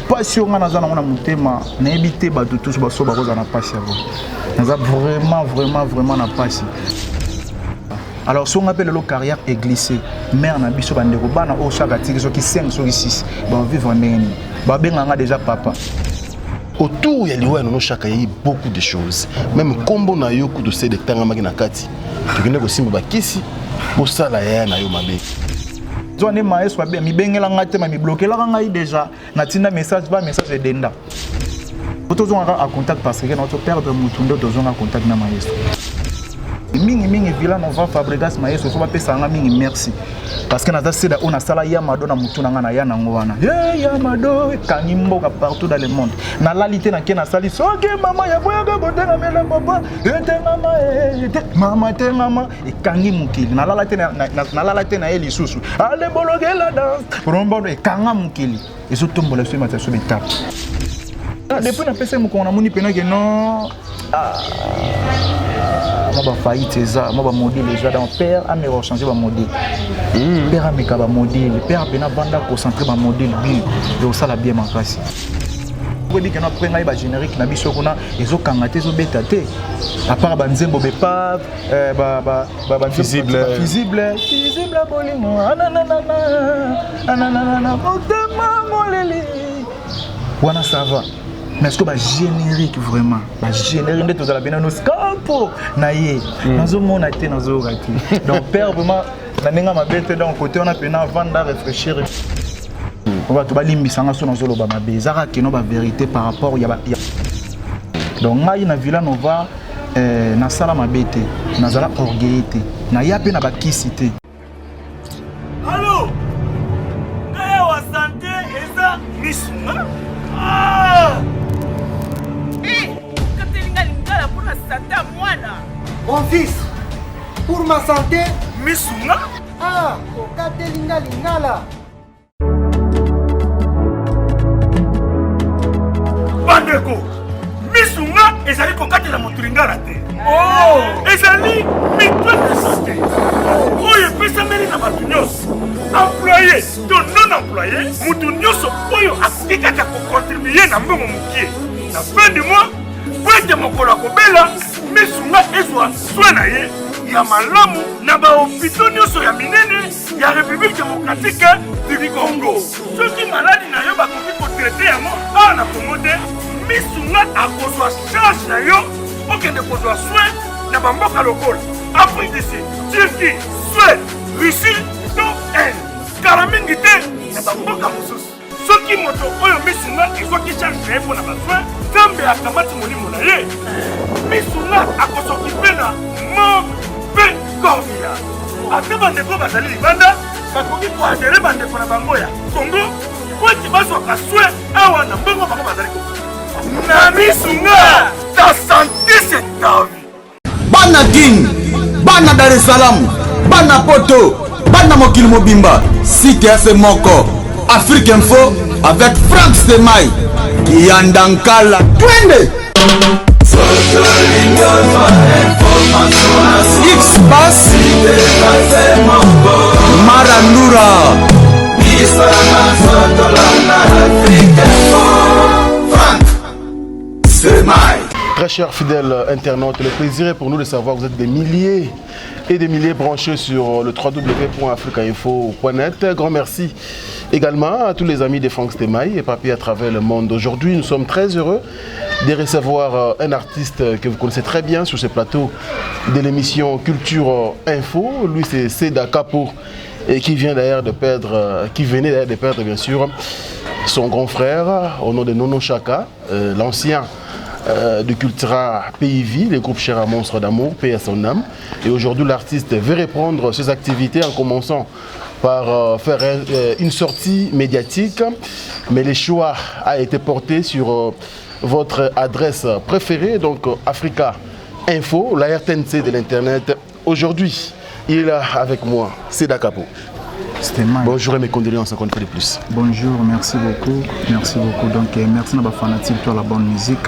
Pasi oyo nga naza nango na motema, nayebi te bato tous baso bakozala na pasi ya boye. Naza vraiment vraiment vraiment na pasi. Alors so nga mpe lelo carrière eglisse, mère na biso bandeko bana oyo chaque atiki soki 5 soki 6 bavivre ndenge nini? Babenga nga déjà papa. Autour ya liwa ya Nono Shaka, il y a eu beaucoup de choses. Même kombo na yo kutu se etangamaki na kati. Tokende kosimba bakisi bosala yaya na yo mabe. Zwa nde maestro abe mibengela ngai te, ma miblokelaka ngai déjà, natinda message, ba message edenda. Tozongaka a contact parce que na to perdre mutu nde tozonga contact na maestro. Mingi mingi Villa Nova, Fabregas maestro fo bapesa nga mingi merci. Parce que naza seda oyo nasala Yamado na mutu na nga na ya nango wana. Ye Yamado ekangi mboka partout dans le monde. Nalali te nake nasali soki mama ya boyaka kotengamela papa etengama ete mama tengama ekangi mokili. Nalala te nalala te na ye lisusu. Ale bologela danse. Rombondo ekanga mokili. Ezotombola biso emata biso betape. Depuis napesa mokongo namoni pena ke non. Mwa bafaillite eza, mwa bamodele eza. Donc père ameka kochange bamodele, père ameka bamodele, père apena vanda concentré bamodele bi ekosala bien makasi. Oyebi keno après ngai bagénérique na biso kuna ezokanga te, ezobeta te, à part banzembo bepave, Fusible. Fusible, fusible, bolingo ananana ananana motema moleli wana, ça va. Mais est-ce que bagénérique, vraiment bagénérique nde tozala pena no scampo na ye, nazomona te, nazoyoka te. Donc père vraiment na ndenge mabe te. Donc côté wana pena vanda réfléchir, bato balimbisanga so nazoloba mabe, eza kaka keno bavérité par rapport ya donc ngai na Villa Nova, nasala mabe te, nazala orgueil te, naya mpe na bakisi te. Alo, ngai awa santé eza misunga. Ah! Katelinga lingala mpona santé ya mwana. Mon fils, pour ma santé, misunga. Ah, okatelinga lingala. Bandeko, misunga ezali kokatela moto lingala te. Oh! Ezali mutuelle de santé oyo epesameli na bato nyonso, employé to non employé, moto nyonso oyo akoki kaka kocontribue na mbongo mokie na fin du mois po ete mokolo akobela, misunga ezwa soin na ye ya malamu na bahôpitaux nyonso ya minene ya République démocratique du Congo. Soki maladi na yo bakoki kotraite yango awa na Kongo te, misunga akozwa charge na yo okende kozwa soin na bamboka lokola Afrique du Sud, Turquie, Suède, Russie to Inde, kala mingi te na bamboka mosusu. Soki moto oyo misunga ezwaki charge na ye mpo na basoin, Nzambe akamati molimo na ye, misunga akosokipe na morgue mpe corbillard. Ata bandeko bazali libanda bakoki koadhérer bandeko na bango ya Kongo po ete bazwaka soin awa na mbongo bango bazali kofuta na misunga. Ta santé, c'est ta vie. Bana Kin, bana Dar es Salaam, bana Poto, bana mokili mobimba, site ya se moko, Afrique Info avec Frank Stemay, Kiyanda Nkala, twende! X-Bass, Marandura. Frank Stemay. Très chers fidèles internautes, le plaisir est pour nous de savoir que vous êtes des milliers et des milliers branchés sur le www.africainfo.net. Grand merci également à tous les amis de Franck Stemay et Papi à travers le monde. Aujourd'hui, nous sommes très heureux de recevoir un artiste que vous connaissez très bien sur ce plateau de l'émission Culture Info. Lui, c'est Seda Capo et qui vient d'ailleurs de perdre, qui venait d'ailleurs de perdre bien sûr son grand frère au nom de Nono Chaka, l'ancien de Cultura PIV, le groupe Cher à Monstre d'Amour, paix à son âme. Et aujourd'hui, l'artiste veut reprendre ses activités en commençant par faire une sortie médiatique. Mais le choix a été porté sur votre adresse préférée, donc Africa Info, la RTNC de l'Internet. Aujourd'hui, il est là avec moi, Seda Capo. C'était mal. Bonjour et mes condoléances encore une fois de plus. Bonjour, merci beaucoup. Merci beaucoup. Donc, merci à la fanatique, toi, la bonne musique.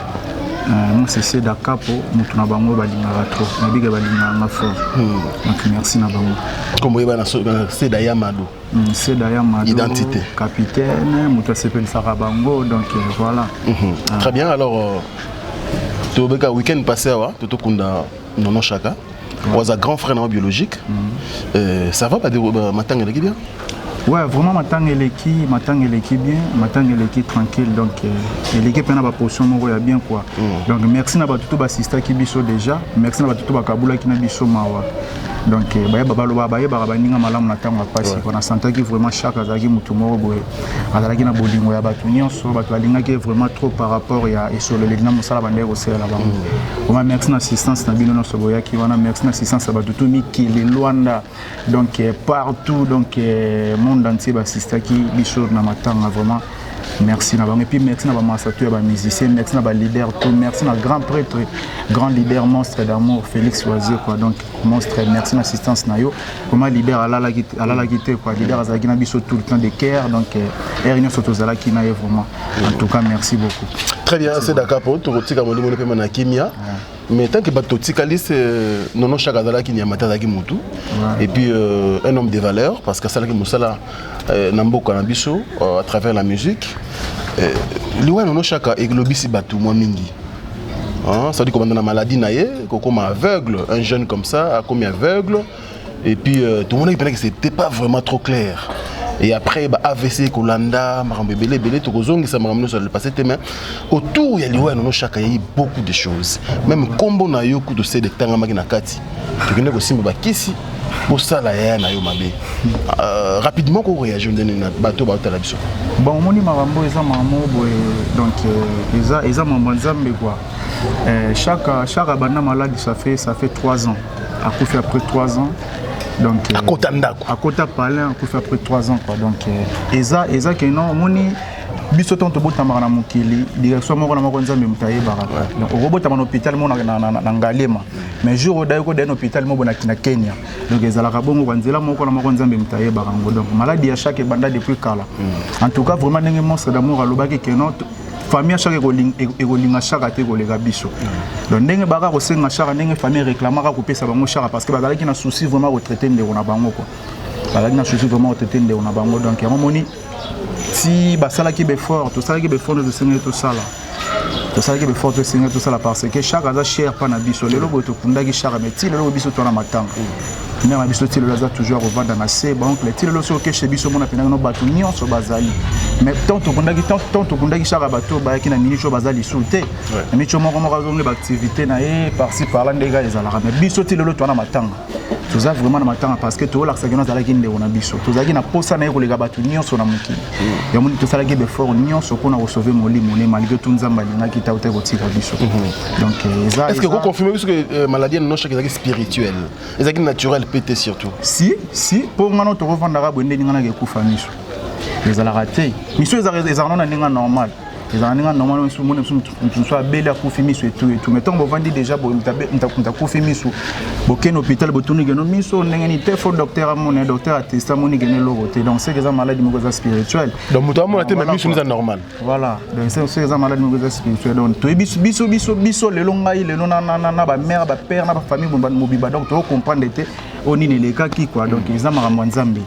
Moi c'est Seda Capo, moto na bango balingaka trop, nabika balingaka nga fort. Donc merci na bango. Comme oyeba na Seda Yamado. Seda Yamado. Identité. Capitaine, moto asepelisaka bango, donc voilà. Très bien, alors tobeka week-end passé awa totokunda Nono Chaka. Oza grand frère na biologique. Ça va pas matanga eleki bien? Ouais, vraiment matanga eleki bien, matanga eleki tranquille, donc eleki mpe na baposition moko ya bien quoi. Donc merci na bato to basistaki biso déjà, merci na bato to bakabulaki na biso mawa. Donc bayeba baloba bayebaka baninga malamu na ntango ya pasi quoi. Nasantaki vraiment chaque azalaki motu moko boye, azalaki na bolingo ya bato nyonso, bato balingaki vraiment trop par rapport ya esololeli na mosala bandeki kosalela bango. Vraiment merci na assistance na bino nyonso boyaki wana, merci na assistance ya bato to mikili Luanda, donc partout, donc monde entier basistaki biso na matanga, vraiment merci na bango. Et puis merci na bamasa to ya bamusicien, merci na baleader tout, merci na grand prêtre, grand leader monstre d'amour Félix Loisir quoi. Donc monstre, merci na assistance na yo. Vraiment leader alalaki te quoi, leader azalaki na biso tout le temps de cœur, donc heure nyonso tozalaki na ye vraiment. En tout cas merci beaucoup. Très bien, c'est d'accord pour tokotika molimo mpe na kimia. Mais tant que bato tikali, c'est Nono Chaka azalaki nyama te, azalaki mutu. Et puis un homme de valeur, parce que asalaki mosala na mboka na biso à travers la musique. Liwa Nono Chaka elobisi bato mwa mingi. Hein, ça dit kobanda na maladie na ye, kokoma aveugle, un jeune comme ça akomi aveugle, et puis tout le monde que c'était pas vraiment trop clair. Et après ba AVC kolanda makambo ebele ebele, tokozongisa makambo nyonso le passé te, mais autour ya liwa ya Nono Chaka, ya eu beaucoup de choses. Même kombo na yo kutu se etangamaki na kati, tokende kosimba bakisi bosala yaya na yo mabe. Rapidement koréagir ndenge na bato baotala biso? Bon, omoni makambo eza makambo boye, donc eza makambo ya Nzambe quoi. Chaque abanda malade, ça fait 3 ans, akufi après 3 ans, donc akota ndako. Akota palin, akufi après 3 ans quoi. Donc eza ke non, omoni biso ntango tobotamaka na mokili, direction moko na moko Nzambe moto ayebaka. Donc okobotama na hôpital moko na Ngaliema, mais jour odayi kodayi na hôpital moko na Kenya. Donc ezalaka bongo kwa, nzela moko na moko Nzambe moto ayebaka yango. Donc maladie ya Chaka ebanda depuis kala. En tout cas vraiment, ndenge monstre d'amour alobaki ke non, famille ya Chaka ekolinga Chaka te koleka biso. Donc ndenge baka kosenga Chaka, ndenge famille réclamaka kopesa bango Chaka, parce que bazalaki na souci vraiment kotraiter ndeko na bango quoi, bazalaki na souci vraiment kotraiter ndeko na bango. Donc yango moni ti basalaki baeffort, tosalaki baeffort nde tosengeli tosala, tosalaki baeffort tosengeli tosala, parce que Chaka aza cher mpa na biso. Lelo boye tokundaki Chaka, mais ti lelo boye biso twana matanga, mare na biso ti lelo aza toujours kovanda na se, baoncle ti lelo soki okeshe biso mona mpenza no bato nyonso bazali. Mais tant tokundaki Chaka, bato bayaki na minute oyo baza lisusu te. Na minute oyo moko moko azongi baactivité na ye par-ci par-là, ndenge ezalaka. Mais biso ti lelo towana matanga, toza vraiment na matanga, parce que toolakisaki no azalaki ndeko na biso, tozalaki na posa na ye koleka bato nyonso na mokili. Yango tosalaki baeffort nyonso mpona kosauver molimo ne, malgré tout Nzambe alingaki ta te kotika biso. Donc eza Est ce que okoconfirme biso que maladie ya Nono Chaka ezalaki spirituelle, ezalaki naturel pe te surtout? Si si, mpo ngana tokovandaka boye, ndenge nganaka ekufa miso ezalaka te. Miso ezalaka no na ndenge normal, ezalaka ndenge normal. Mona mosu motu mosusu abeli, akufi miso etu etu, mais ntango bovandi déjà boye, moto akufi miso, bokende hôpital, botuni keno miso ndenge nini te, faut docteur amona, docteur ateste, amoni kene eloko te. Donc c'est que eza maladie moko eza spirituelle. Donc moto amona te, mais miso eza normal. Voilà, donc c'est eza maladie moko eza spirituelle. Donc toyebi biso lelo, ngai lelo na bamare, bapère na bafamille mobimba, donc tokocomprendre te oyo nini elekaki quoi. Donc eza makambo ya Nzambe,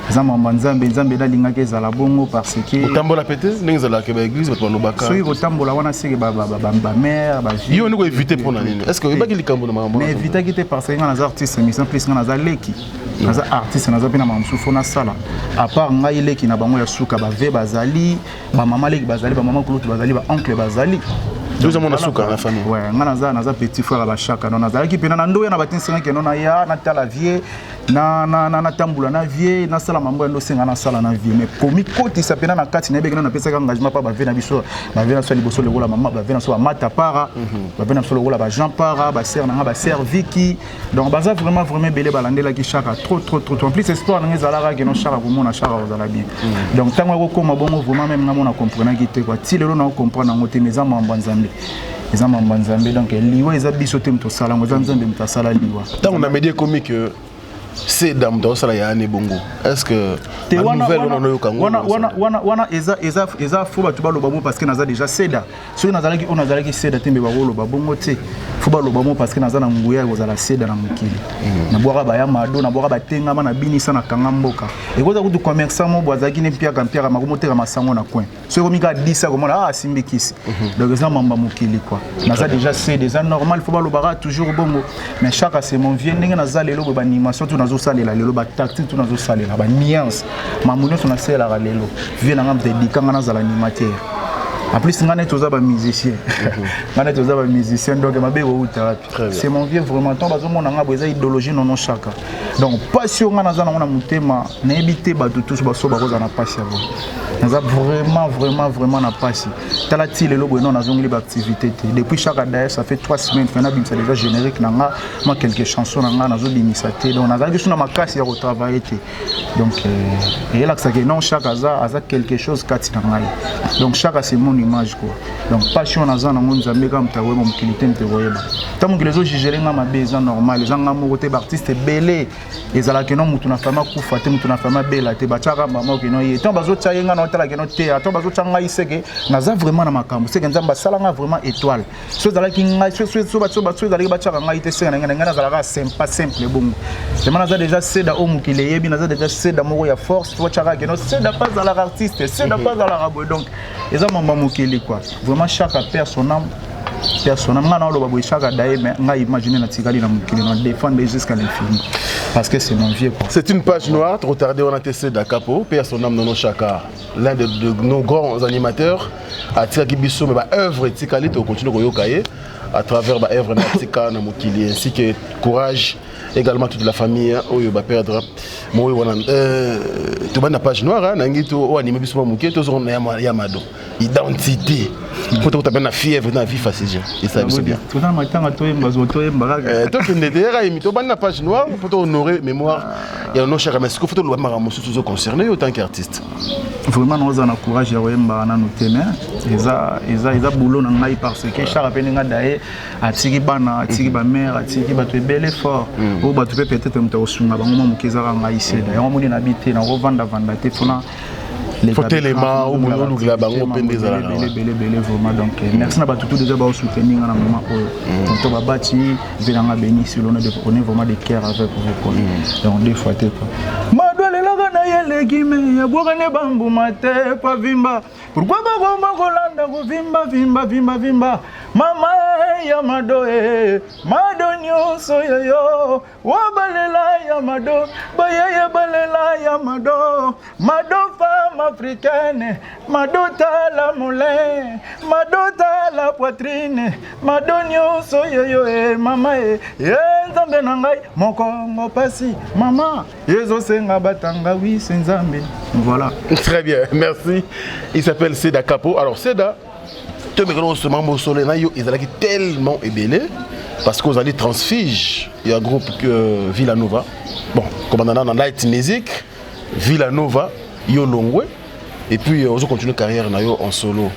eza makambo ya Nzambe. Nzambe alingaki ezala bongo parce que Kotambola pe te, ndenge ezalaka baéglise, bato balobaka. Soki kotambola wana, seke bamare. Yo oni koéviter mpona nini? Est ce que oyebaki likambo na makambo? Mais évitaki te parce que nga naza artiste musicien, plus nga naza leki, naza artiste, naza mpe na makambo mosusu fo nasala. À part ngai leki na bango ya suka, bave bazali, bamama leki bazali, bamama kulutu bazali, baoncle bazali. Oza mwana suka na famille? Ouais, nga naza petit frère ya bashaka. Donc nazalaki mpena na ndoya na batinsinga keno naya natala vie, natambola na vie, nasala mambo ya ndosenga nasala na vie. Mais komikotisa mpena na kati, nayebeki nano napesaki engagement mpa bave na biso, bave na biso ya liboso lokola mama, bave na biso bamata para, bave na biso lokola bajean para, basere na nga, basere Viki. Donc baza vraiment vraiment ebele, balandelaki Chaka trop trop trop. En plus espoir nanga ezalaka keno Chaka komona Chaka kozala bien. Donc ntango akokóma bongo, vraiment même nga mona comprenaki te quoi. Ti lelo na comprendre yango te, mais eza mambo ya Nzambe, eza mambo ya Nzambe. Donc liwa eza biso te moto osala yango, eza Nzambe moto asala liwa. Ntango na média ekomi que Seda moto azosala ya ane bongo. Est-ce que te ba wana nouvelle wana wana oyoka yango? wana wana wana wana eza fo bato baloba mo parce que naza déjà seda. Soki nazalaki oyo nazalaki seda te, mbe bakoloba bongo te. Fo baloba mo parce que naza na nguya ya kozala seda na mokili. Nabwaka baya mado, nabwaka batengama, nabinisa, nakanga mboka. Ekoza kutu commerçant mo bo azalaki ne mpiaka mpiaka, makomoteka masango na coin. Soki ekomi kaka 10, akomona ah, asimbi kisi. Donc eza mamba mokili quoi. Naza déjà seda, eza normal fo balobaka toujours bongo. Mais Chaka, c'est mon vieux. Ndenge naza lelo boye, baanimation tu nazosalela lelo, batactique tu nazosalela, banuance, mambo nyonso nasalelaka lelo, vieux nanga moto edikanga nazala animateur. En plus nga neti toza bamusicien, nga neti toza bamusicien, donc mabe ekouta wapi? Très bien. C'est mon vieux vraiment. Ntango bazomona nga boye, eza idéologie Nono Chaka. Donc pasi oyo nga naza nango na motema, nayebi te bato tous baso bakozala na pasi ya boye. Naza vraiment, vraiment, vraiment na pasi. Tala ti lelo boye no nazongeli baactivité te depuis Chaka. D'ailleurs ça fait 3 semaines fe nabimisa déjà générique na nga, mwa quelques chansons na nga nazobimisa te. Donc nazalaki so na makasi ya kotravaille te. Donc eyelakisaka non, Chaka aza quelque chose kati na ngai. Donc Chaka, c'est mon image quoi. Donc passion naza nango, Nzambe kaka moto akoyeba, mokili te moto ekoyeba. Ntango mokili ezojugele nga mabe, eza normal. Eza nga moko te, baartiste ebele ezalaka no motu na fami akufa te, motu na fami abela te, batiaka mama okeno ye. Ntango bazotia ye, nga na otala keno te. Ntango bazotia ngai, seke naza vraiment na makambo, seke Nzambe asalanga vraiment étoile. So ezalaki ngai, so ezalaki batiaka ngai te, seke na ngai nazalaka sympa, simple bongo. Vraiment naza déjà seda oyo mokili eyebi. Naza déjà seda moko ya force. Fo batiaka keno seda mpe azalaka artiste, seda mpe azalaka boye. Donc eza mamba mokili quoi. Vraiment Chaka, paix à son âme, personne nga na oloba boye Chaka daye, mais ngai imagine natikali na mokili na défendre jusqu'à l'infini parce que c'est mon vieux quoi. C'est une page noire, trop tardé, on a testé Dakapo, paix à son âme, Nono Chaka, l'un de nos grands animateurs, atikaki biso, mais ba œuvre etikali, to continue koyoka ye à travers ba œuvre na tika na mokili, ainsi que courage également toute la famille, hein, oyo ba perdre moi wana. To na page noire, hein, nangi to o animé biso moke, to zo na ya mado identité po to na fièvre na vie facile et ça biso bien. Toza na matanga, toyemba, zo toyemba kaka. Tokende te, yaka yemi tobandi na page noire mpo to honorer mémoire ya Nono Chaka, mais sikoyo fo toloba makambo mosusu ozo concerné yo tant qu'artiste. Vraiment naoza na courage ya koyembaka nanu te, mais eza boulot na ngai parce que Chaka mpe ndenge adaye, atiki bana, atiki bamare, atiki bato ebele fort oyo bato mpe peut-être moto akosunga bango mwa moke ezaka ngai seda. Yango moni nabi te, nakovandavanda te mpona Faut telema, olukela bango mpe nde ezalaka. Ebele ebele vraiment. Donc merci na bato tout déjà baosoutenir nga na moment oyo. Tonto babati velanga béni sur on est vraiment de cœur avec vous quoi. Donc deux fois te quoi. Mado alelaka na ye leki me abwaka ne bambuma te pa vimba. Pourquoi bakoma kolanda kovimba vimba vimba vimba? Mama ya mado e mado nyonso yoyo wabalela ya mado, bayeye balela ya mado. Mado femme africaine, mado tala moulin, mado tala poitrine, mado nyonso yoyo e mama e ye Nzambe na ngai mokongo pasi mama ezosenga batanga wise Nzambe. Voilà. Très bien, merci. Il s'appelle Seda Capo. Alors Seda, tomekana osoma mosolo na yo ezalaki tellement ebele parce que ozali transfuge ya groupe Villanova. Bon, commandant na Light Music Villanova, yo longwe et puis ozo continuer carrière na yo en solo.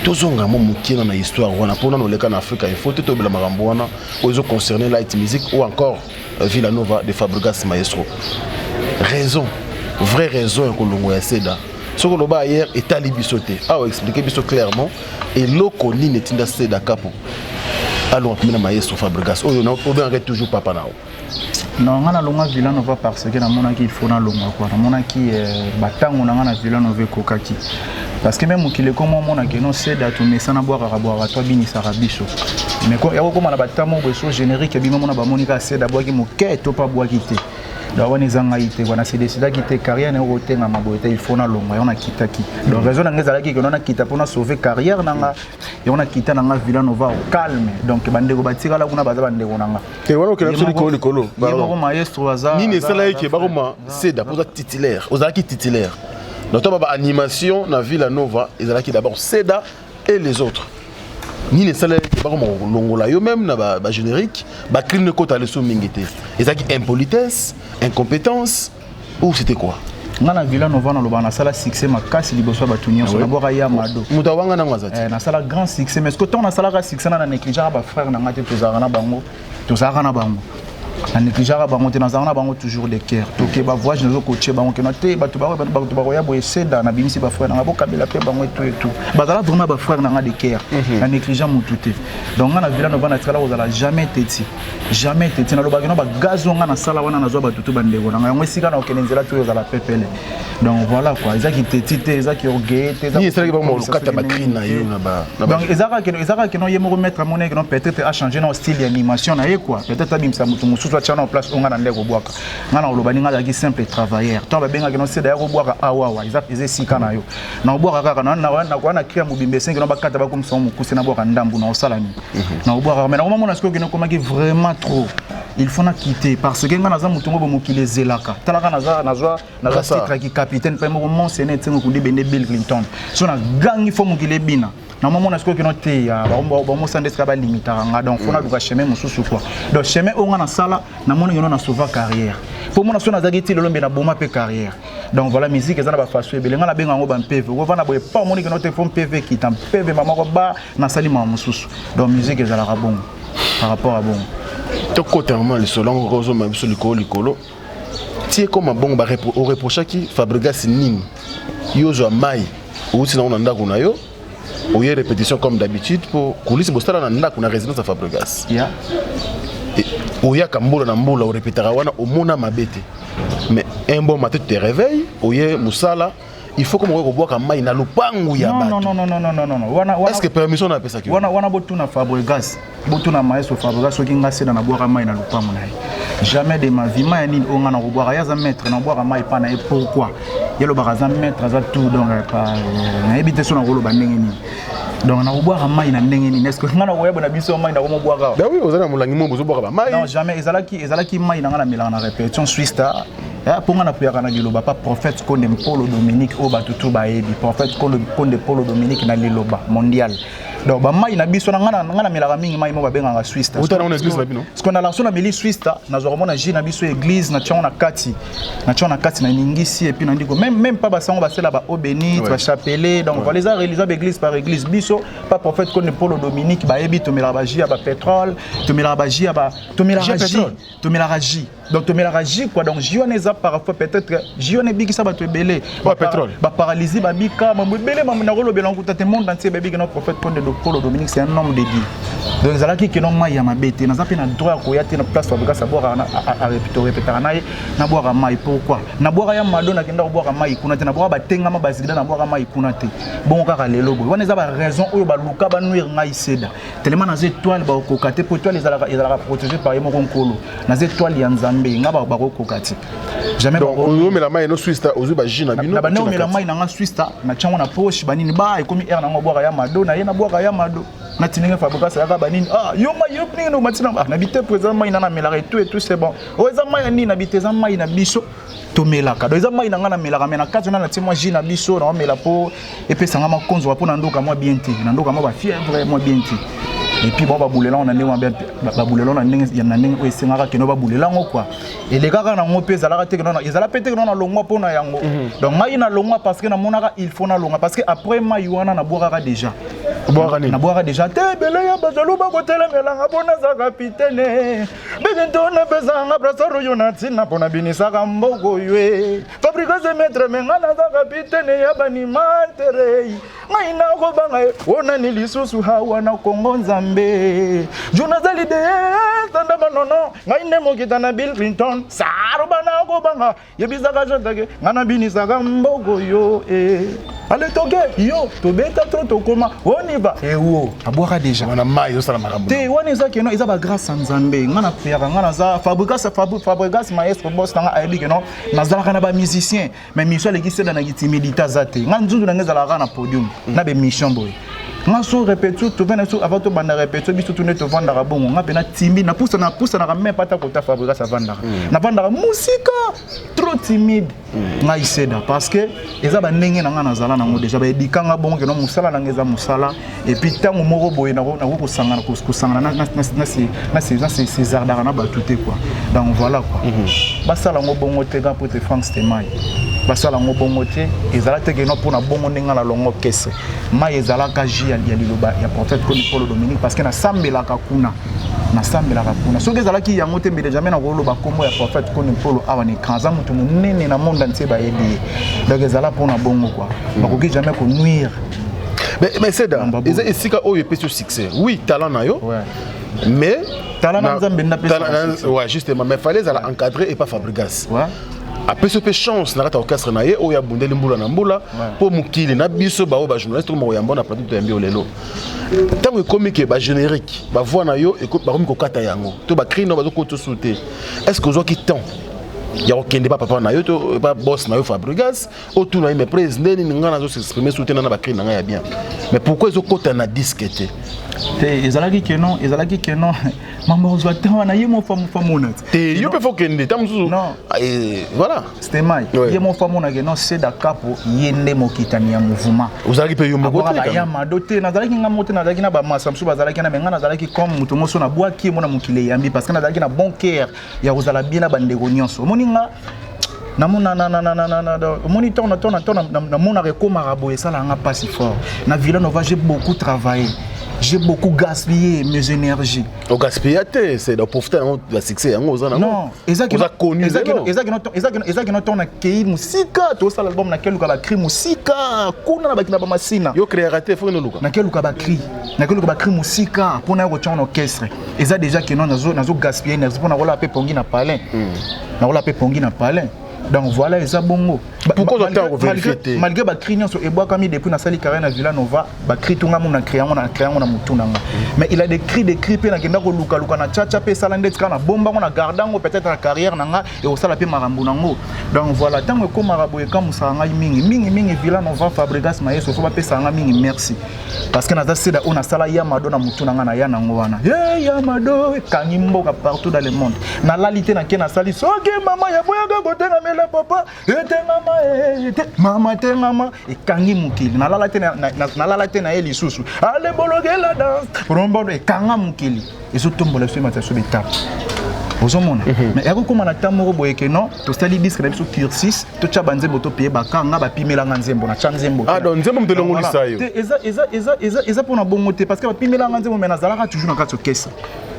Tozonga mo mokie na histoire wana mpona noleka na Afrika Info te, tobela makambo wana oyo ezo concerner Light Music ou encore Villanova de Fabregas Maestro. Raison, vraie raison ya kolongo ya Seda, soki oloba ailleurs etali biso te. Awa explique biso clairement eloko nini etinda Seda Kapo alonga pembe na maestro Fabregas oyo obengaka toujours papa na yo. Non, nga nalongwa Villanova parce que namonaki il faut nalongwa quoi. Namonaki batango na nga na Villanova ekokaki parce que même mokili ekoma omonake no seda tomesana bwakaka bwaka to abinisaka biso, mais ya kokóma na batango boye so générique ebima, mona bamoni kaka seda abwaki moke to mpe abwaki te. Donc wana eza ngai te quoi. Nase décidaki te carrière na yo kotengama boye te, il faut nalongwa. Yango nakitaki. Donc raison na ngai ezalaki keno nakita mpona sauver carrière na nga. Yango nakita na nga Villanova au calme. Donc bandeko batikala kuna baza bandeko na nga. Te, wana okenda biso likolo likolo. Ye moko maestro aza. Nini esalaki ke bakoma Seda mpo oza titulaire, ozalaki titulaire? Donc to ba animation na Villa Nova ezalaki d'abord Seda et les autres. Nini esalaki ke bakoma kolongola yo même na bagénérique, bacrime ekota leso mingi te? Ezalaki impolitesse, incompétence ou c'était quoi? Nga na Villanova, naloba nasala succès makasi liboso ya bato nyonso. Nabwaka ya mado. Moto awanga nango aza te. Nasala grand succès, mais ce que ntango nasalaka succès na négligeaka bafrère na nga te. Tozalaka na bango, tozalaka na bango. Na négligeaka bango te, nazalaka na bango toujours de cœur. Toke bavoyage, nazokotie bango keno te, bato bakoya boye, seda nabimisi bafrère nanga, bokabela mpe bango etu etu. Bazala vraiment bafrère nanga de cœur, na néglige motu te. Donc nga na Villa Nova natikala kozala jamais teti, jamais teti. Nalobaki no bagaz oyo nga nasala wana, nazwa bato to bandeko nanga yango esika na okende nzela to ezala pepele. Donc voilà quoi, ezaki teti te, ezaki orgueil te. Nini esalaki bango lokata bacri na yo na ba Donc ezaka keno ye moko maître amoni keno peut-être a changé na style ya animation na ye quoi, peut-être abimisa moto mosusu atia na place oyo nga na nde kobwaka. Nga na koloba ninga azalaki simple travailleur. Ntango babengaki no seda ya kobwaka awawa, eza esika na yo na kobwaka kaka nakoya na cri ya mobimba, esengi no bakata bakomisa mokuse, nabwaka ndambu na kosala nini na kobwaka. Mais nakomamona sikoyo kende okomaki vraiment trop, il faut na quitter, parce que nga naza motu ngo bomokili ezelaka. Talaka, nazwa titre yaki capitaine mpe moko monsene ntingo kundi bende Bill Clinton. So nagangi fo mokili ebina, namomona sikoyo kino te, bamosala nde esika balimitaka nga. Donc fo naluka chemin mosusu quoi. Donc chemin oyo nga nasala, namoni kino na sauva carrière, mpo mona so nazalaki ti lelo mbe naboma mpe carrière. Donc voilà, musique eza na bafaçon ebele. Nga nabenga yango bampeve. Okovanda boye pa omoni kino te, fo mpeve ekita, mpeve mamoko ba nasali mama mosusu. Donc musique ezalaka bongo par rapport à bongo. Tokota mama lisolo yango kaka, ozoma biso likolo likolo ti ekoma bongo. Oreprochaki Fabregas nini? Yo ozwa mai, outi nango na ndako na yo, oye répétition comme d'habitude, mpo kulisi bosala na ndako na résidence ya Fabregas. Oyaka mbula na mbula, orépétaka wana, omona mabe te. Mais un bon matin, tu te réveilles, oye mosala, il faut comme okoki kobwaka mai na lopangu ya Non. bato. Non, non, non, non, non, non, non. Wana wana Est ce que permission na apesaki yo? Wana wana, botuna Fabregas, botuna maestro Fabregas soki nga seda nabwaka mai na lopango na ye. Jamais de ma vie. Mai ya nini oyo nga na kobwaka? Ye aza maître, nabwaka mai epa na ye pourquoi? Ye alobaka aza maître, aza tout. Donc nayebi te so nakoloba ndenge nini. Donc nakobwaka mai na ndenge nini? Est ce que nga nakoyeba na biso mai nakomobwaka? Ben oui, oza na molangi mo bozobwaka bamai. Non, jamais. Ezalaki mai na nga namelaka na répétition, swista, mpo nga napuyaka na liloba pa prophète Konde Mpolo Dominique, oyo bato tu bayebi prophète Konde Mpolo Dominique na liloba mondial. Donc bamai na biso na nga namelaka mingi mai mo babengaka swista. Outa nango na église na bino? Parce que na so nameli swista, nazwaka mona jus na biso église, natiango na kati, natiango na kati, naningisi et puis nandiko même pas basango basala ba eau bénite, bachapelet. Donc voilà, eza religion, baéglise par église. Biso pa prophète Konde Polo Dominique, bayebi tomelaka bajus ya bapétrole, tomelaka bajus ya ba tomelaka Jus ya jus pétrole? Tomelaka jus, donc tomelaka jus quoi. Donc jus wana eza parfois peut-être jus wana ebikisa bato ebele. Ouais, pétrole. Baparalysie babika, mambo ebele, mambo nakolobela nkuta te. Monde entier babiki na prophète Konde de Polo Dominique, c'est un homme de Dieu. Donc ezalaki keno mai ya mabe te. Naza mpe na droit ya koya te na place Fabregas abwaka, torepetaka na ye, nabwaka mai. Pourquoi nabwaka ya mado? Nakenda kobwaka mai kuna te, nabwaka batengama bazigida, nabwaka mai kuna te. Bongo kaka lelo boye, wana eza baraison oyo baluka banuire ngai seda tellement naza étoile, bakokoka te, po étoile ezalaka protégé par ye moko nkolo. Naza étoile ya Nzambe, nga bakokoka te, jamais. Donc ozomela mai no swista, ozwi bajus na bino. Na bande omela mai na nga swista, natiango na poche banini ba ekomi aire nango bwaka ya mado na ye, nabwaka ya mado nati ndenge Fabregas ayaka banini: "Ah, yo mai yo ndenge no matina." Ah, nabi te po eza mai na namelaka etu etu, c'est bon. Oyo eza mai ya nini? Nabi te, eza mai na biso tomelaka. Donc eza mai na ngai namelaka, mais na kati wana natie mwa jus na biso naomela mpo epesanga makonzo, mpo na ndoka mwa bien te, na ndoka mwa bafièvre mwa bien te. Et puis bon, babulela ngo na ndenge, babulela ngo na ndenge oyo esengaka keno babulela ngo quoi. Elekaka nango mpe ezalaka te keno ezala mpe te keno nalongwa mpo na yango. Donc ngai nalongwa parce que namonaka il faut nalongwa, parce que après mai wana nabwakaka déjà. Obwaka nini? Nabwaka déjà te ebele ya bazolu bakotelemelanga mpo naza capitaine beke nto napesanga brassard oyo na ntina mpo nabinisaka mboko yo. Fabregas maître, mais nga naza capitaine ya banimatere. Ngai nakobanga ye onani lisusu hawa na Kongo Nzambe jo nazali de tanda banono ngai nde mokita na Bill Clinton saroba nakobanga yebisaka jotake ngai nabinisaka mboko yo e ale toke yo tobeta to tokoma oniva ewo abwaka déjà. Wana mai osala makambo. Te, wana eza keno eza bagrâce ya Nzambe. Nga napeyaka, nga naza Fabregas, Fabregas maestro boss nanga ayebi keno nazalaka na bamusicien, mais mission aleki seda na timidité aza te. Nga nzunzu nanga ezalaka na podium na bemission boye. Nga so répétition tovanda so, avant tobanda répétition biso tunde tovandaka bongo. Nga mpe na timide, napusanaka même pata kota Fabregas avandaka, navandaka mosika, trop timide ngai seda, parce que eza bandenge na nga nazala nango déjà, bayebikanga bongo keno mosala nanga eza mosala. Et puis ntango moko boye nakoki kosangana na césardaka na bato te quoi. Donc voilà quoi, basala yango bongo te. Nga po te Frank Stemai basala yango bongo te. Ezala te keno mpona bongo ndenge na longo kese mai ezalaka jus ya liloba ya prophète Koni Polo Dominique, parce que nasambelaka kuna. Nasambelaka kuna. Soki ezalaki yango te, mbele jamais nakoloba nkombo ya prophète Koni Mpolo awa na écran. Aza moto monene na monde entier, bayebi ye. Donc ezala mpona bongo quoi, bakoki jamais konuire. Mais Seda, eza esika oyo epesi yo succès, oui, talent na yo, mais Talent na Nzambe nde apesaka succès. Ouais, justement, mais fallait ezala encadré et pas Fabrigas apesi yo mpe chance na kati ya orchestre na ye oyo abundeli mbula na mbula mpo mokili na biso baoyo bajournaliste tokoma koyamba na plateau. Toyambi yo lelo, ntango ekomi ke bagénérique, bavoix na yo bakomi kokata yango to bacri na yo bazokota su te, est ce que ozwaki temps ya kokende pa papa na yo to pa boss na yo Fabrigas, otuna ye: "Mais président, nde nini ngai nazosexprime su te na bacri na ngai ya bien, mais pourquoi ezokota na disque te?" Te, ezalaki ke non, ezalaki ke non, mama ozwa temps wana ye mofa mofa mona te. Te, yo mpe faut kende ta mosusu. Non. Ah, voilà. Stemai. Ye mofa mona ke non, Seda Kapo ye nde mokitani ya mouvement. Ozalaki mpe yo moko te? Abwaka ya mado te, nazalaki nga moko te, nazalaki na bamasa mosusu bazalaki na me nga nazalaki comme moto moso nabwaki ye mona mokili eyambi, parce que nazalaki na bon cœur ya kozala bien na bandeko nyonso. Omoni nga namona omoni ntango namonaka ekomaka boye, esalaka nga mpasi fort. Na Villanova, j'ai beaucoup travaillé, j'ai beaucoup gaspillé mes énergies. Ogaspilla te, c'est oprofite yango, basuccès yango oza nango. Non. Oza connu lelo. Eza kino ntango nakei mosika, tosala album, nakeluka bacri mosika kuna na bakina bamasina. Yo créaka te, faut noluka. Nakeluka bacri, nakeluka bacri mosika mpona ya kotia na orchestre. Eza déjà keno nazo gaspiller énergie mpona kola mpe pongi na palin, nakola mpe pongi na palin. Donc voilà, eza bongo. Pourquoi oza ntango kovérifier te? Malgré bacri nyonso ebwakami depuis nasali carrière na Villanova, bacri tunga mo na créé yango, na créé yango na motu na nga, mais il a des cris, des cris mpe nakenda kolukaluka na tchatcha mpe esala ndeti kaka na bombango na garde yango, peut-être na carrière na nga ekosala mpe makambo nango. Donc voilà, ntango ekomaka boye, ekamusaka ngai mingi mingi mingi. Villanova, Fabregas Mayeso, faut bapesaka nga mingi merci, parce que naza Seda oyo nasala Yamado na motu na nga, na ya nango wana ye Yamado ekangi mboka partout dans le monde. Nalali te, nake nasali soki mama yaboyaka kotengamela papa, etengama ete mama tengama, ekangi mokili. Nalala te, nalala te na ye lisusu ale bolokela danse rombodo, ekanga mokili, ezotombola biso, emata biso betape, ozomona. Mais ekokóma na temps moko boye ke non, tosali disque na biso cursus, totya banzembo, topeye bakanga, bapimelanga nzembo, natya nzembo. Ah, donc nzembo moto elongolisa yo? Te, eza mpona bongo te, parce que bapimelanga nzembo, mais nazalaka toujours na kati orchestre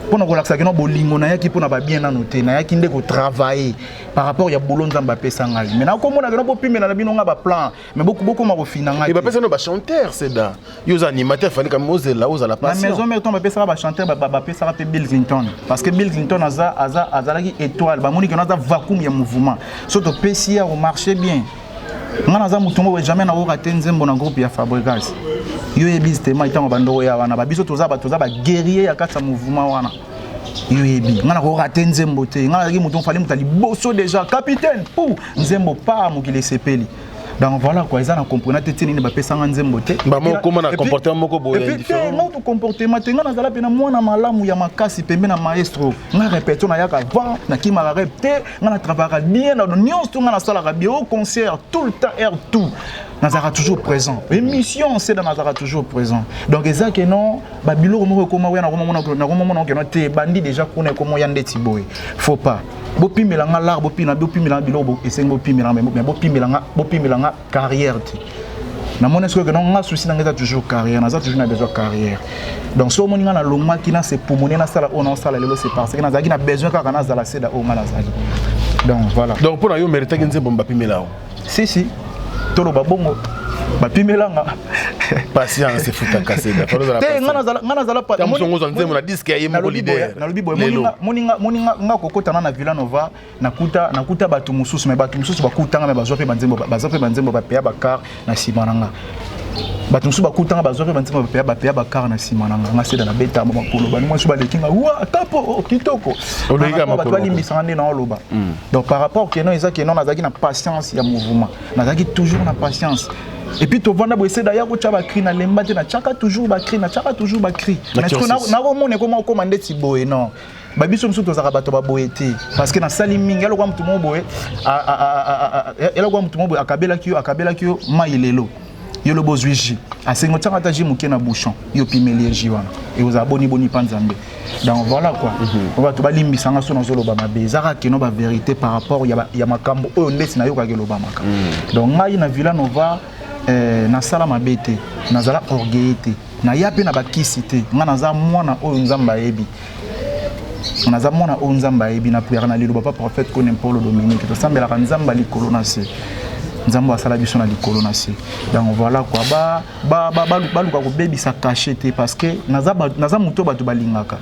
mpona kolakisa kino bolingo. Nayaki mpona babien nano te, nayaki nde kotravailler par rapport ya bolo Nzambe apesa ngai. Mais nakomona kino bopimela na bino nga baplan, mais bokoma kofina ngai. E bapesa no bachanteur, Seda, yo oza animateur, fallait quand même ozela, ozala Na patient. Maison Mère, ntango bapesaka bachanteur, bapesaka mpe Bill Clinton, parce que Bill Clinton azalaki étoile. Bamoni keno aza vacuum ya mouvement, so topesi ye, akomarche bien. Nga naza motu moko jamais nakoka te nzembo na groupe ya Fabrigas. Yo yebi tema ntango bandoko ya wana babiso toza baguerrier ya kati ya mouvement wana. Yo yebi nga nakoka te nzembo te. Nga nazalaki motu fali moto ya liboso déjà, capitaine pou nzembo pa mokili esepeli. Donc voilà quoi, eza na comprena te nini bapesanga nzembo te. Bama okóma na comportement moko boye Et puis te, différent. nga to comportement te, nga nazala mpe na mwana malamu ya makasi pembe na maestro. Nga répétition nayaka avant, nakimaka rep te. Nga na travaillaka bien na nyonso, nga nasalaka bien au concert, tout le temps, air tout, nazalaka toujours présent, émission Seda nazalaka toujours présent. Donc eza ke non, babiloko moko ekoma oya, nakomomona okeno te, ebandi déjà kuna, ekoma oya ndeti boye. Faut pas bopimela nga lar, bopimela, bopimela biloko esengi bopimela, mais bopimela nga, bopimela nga carrière te. Namoni soki no nga souci nanga eza toujours carrière, naza toujours na besoin carrière. Donc so omoni nga nalongwaki na sepumone, nasala oyo naosala lelo, c'est parce que nazalaki na besoin kaka nazala Seda oyo nga nazali. Donc voilà. Donc mpo na yo, méritaki nzembo bapimela yo? Si, si, toloba bongo, bapimelanga. Patience efutaka, Seda. Te, nga nazala Mosusu ozwa nzembo na disque ya ye moko leader. Nalobi boye, moninga, moninga nga kokotana na Villanova, nakuta bato mosusu, mais bato mosusu bakutanga, mais bazwa mpe banzembo, bazwa mpe banzembo, bapeya bacar na nsima na nga. Bato mosusu bakutanga, bazwa mpe banzembo, bapeya bacar na nsima na nga. Nga Seda nabeta makolo, bani mosusu baleki nga wa kapo kitoko, bato balimbisanga nde naoloba. Donc par rapport keno eza keno nazalaki na patience ya mouvement, nazalaki toujours na patience. Et puis tovanda boye, Seda ya kotya bacri, nalemba te, natiaka toujours bacri, natiaka toujours bacri. Nakomona ekoma okoma ndeti boye, non, babiso mosusu tozalaka bato baboye te, parce que nasali mingi. Elokwa motu moko boye, elokwa motu moko boye akabelaki yo, akabelaki yo mai lelo, yo lobi ozwi jus, asengi otiaka ata jus moke na bouchon, yo opimeli ye jus wana, ekozala boniboni mpa Nzambe. Donc voilà quoi, bato balimbisanga so nazoloba mabe, ezaka keno bavérité par rapport ya makambo oyo ndeti nayokaka elobamaka. Donc ngai na Villanova, nasala mabe te, nazala orgueil te, naya mpe na bakisi te. Ngai naza mwana oyo Nzambe ayebi. Naza mwana oyo Nzambe ayebi, na prière na liloba pa prophète Kone Mpolo Dominique, tosambelaka Nzambe likolo na se. Nzambe asala biso na likolo na se. Donc voilà quoi, ba ba ba baluka kobebisa cachet te, parce que naza naza moto bato balingaka.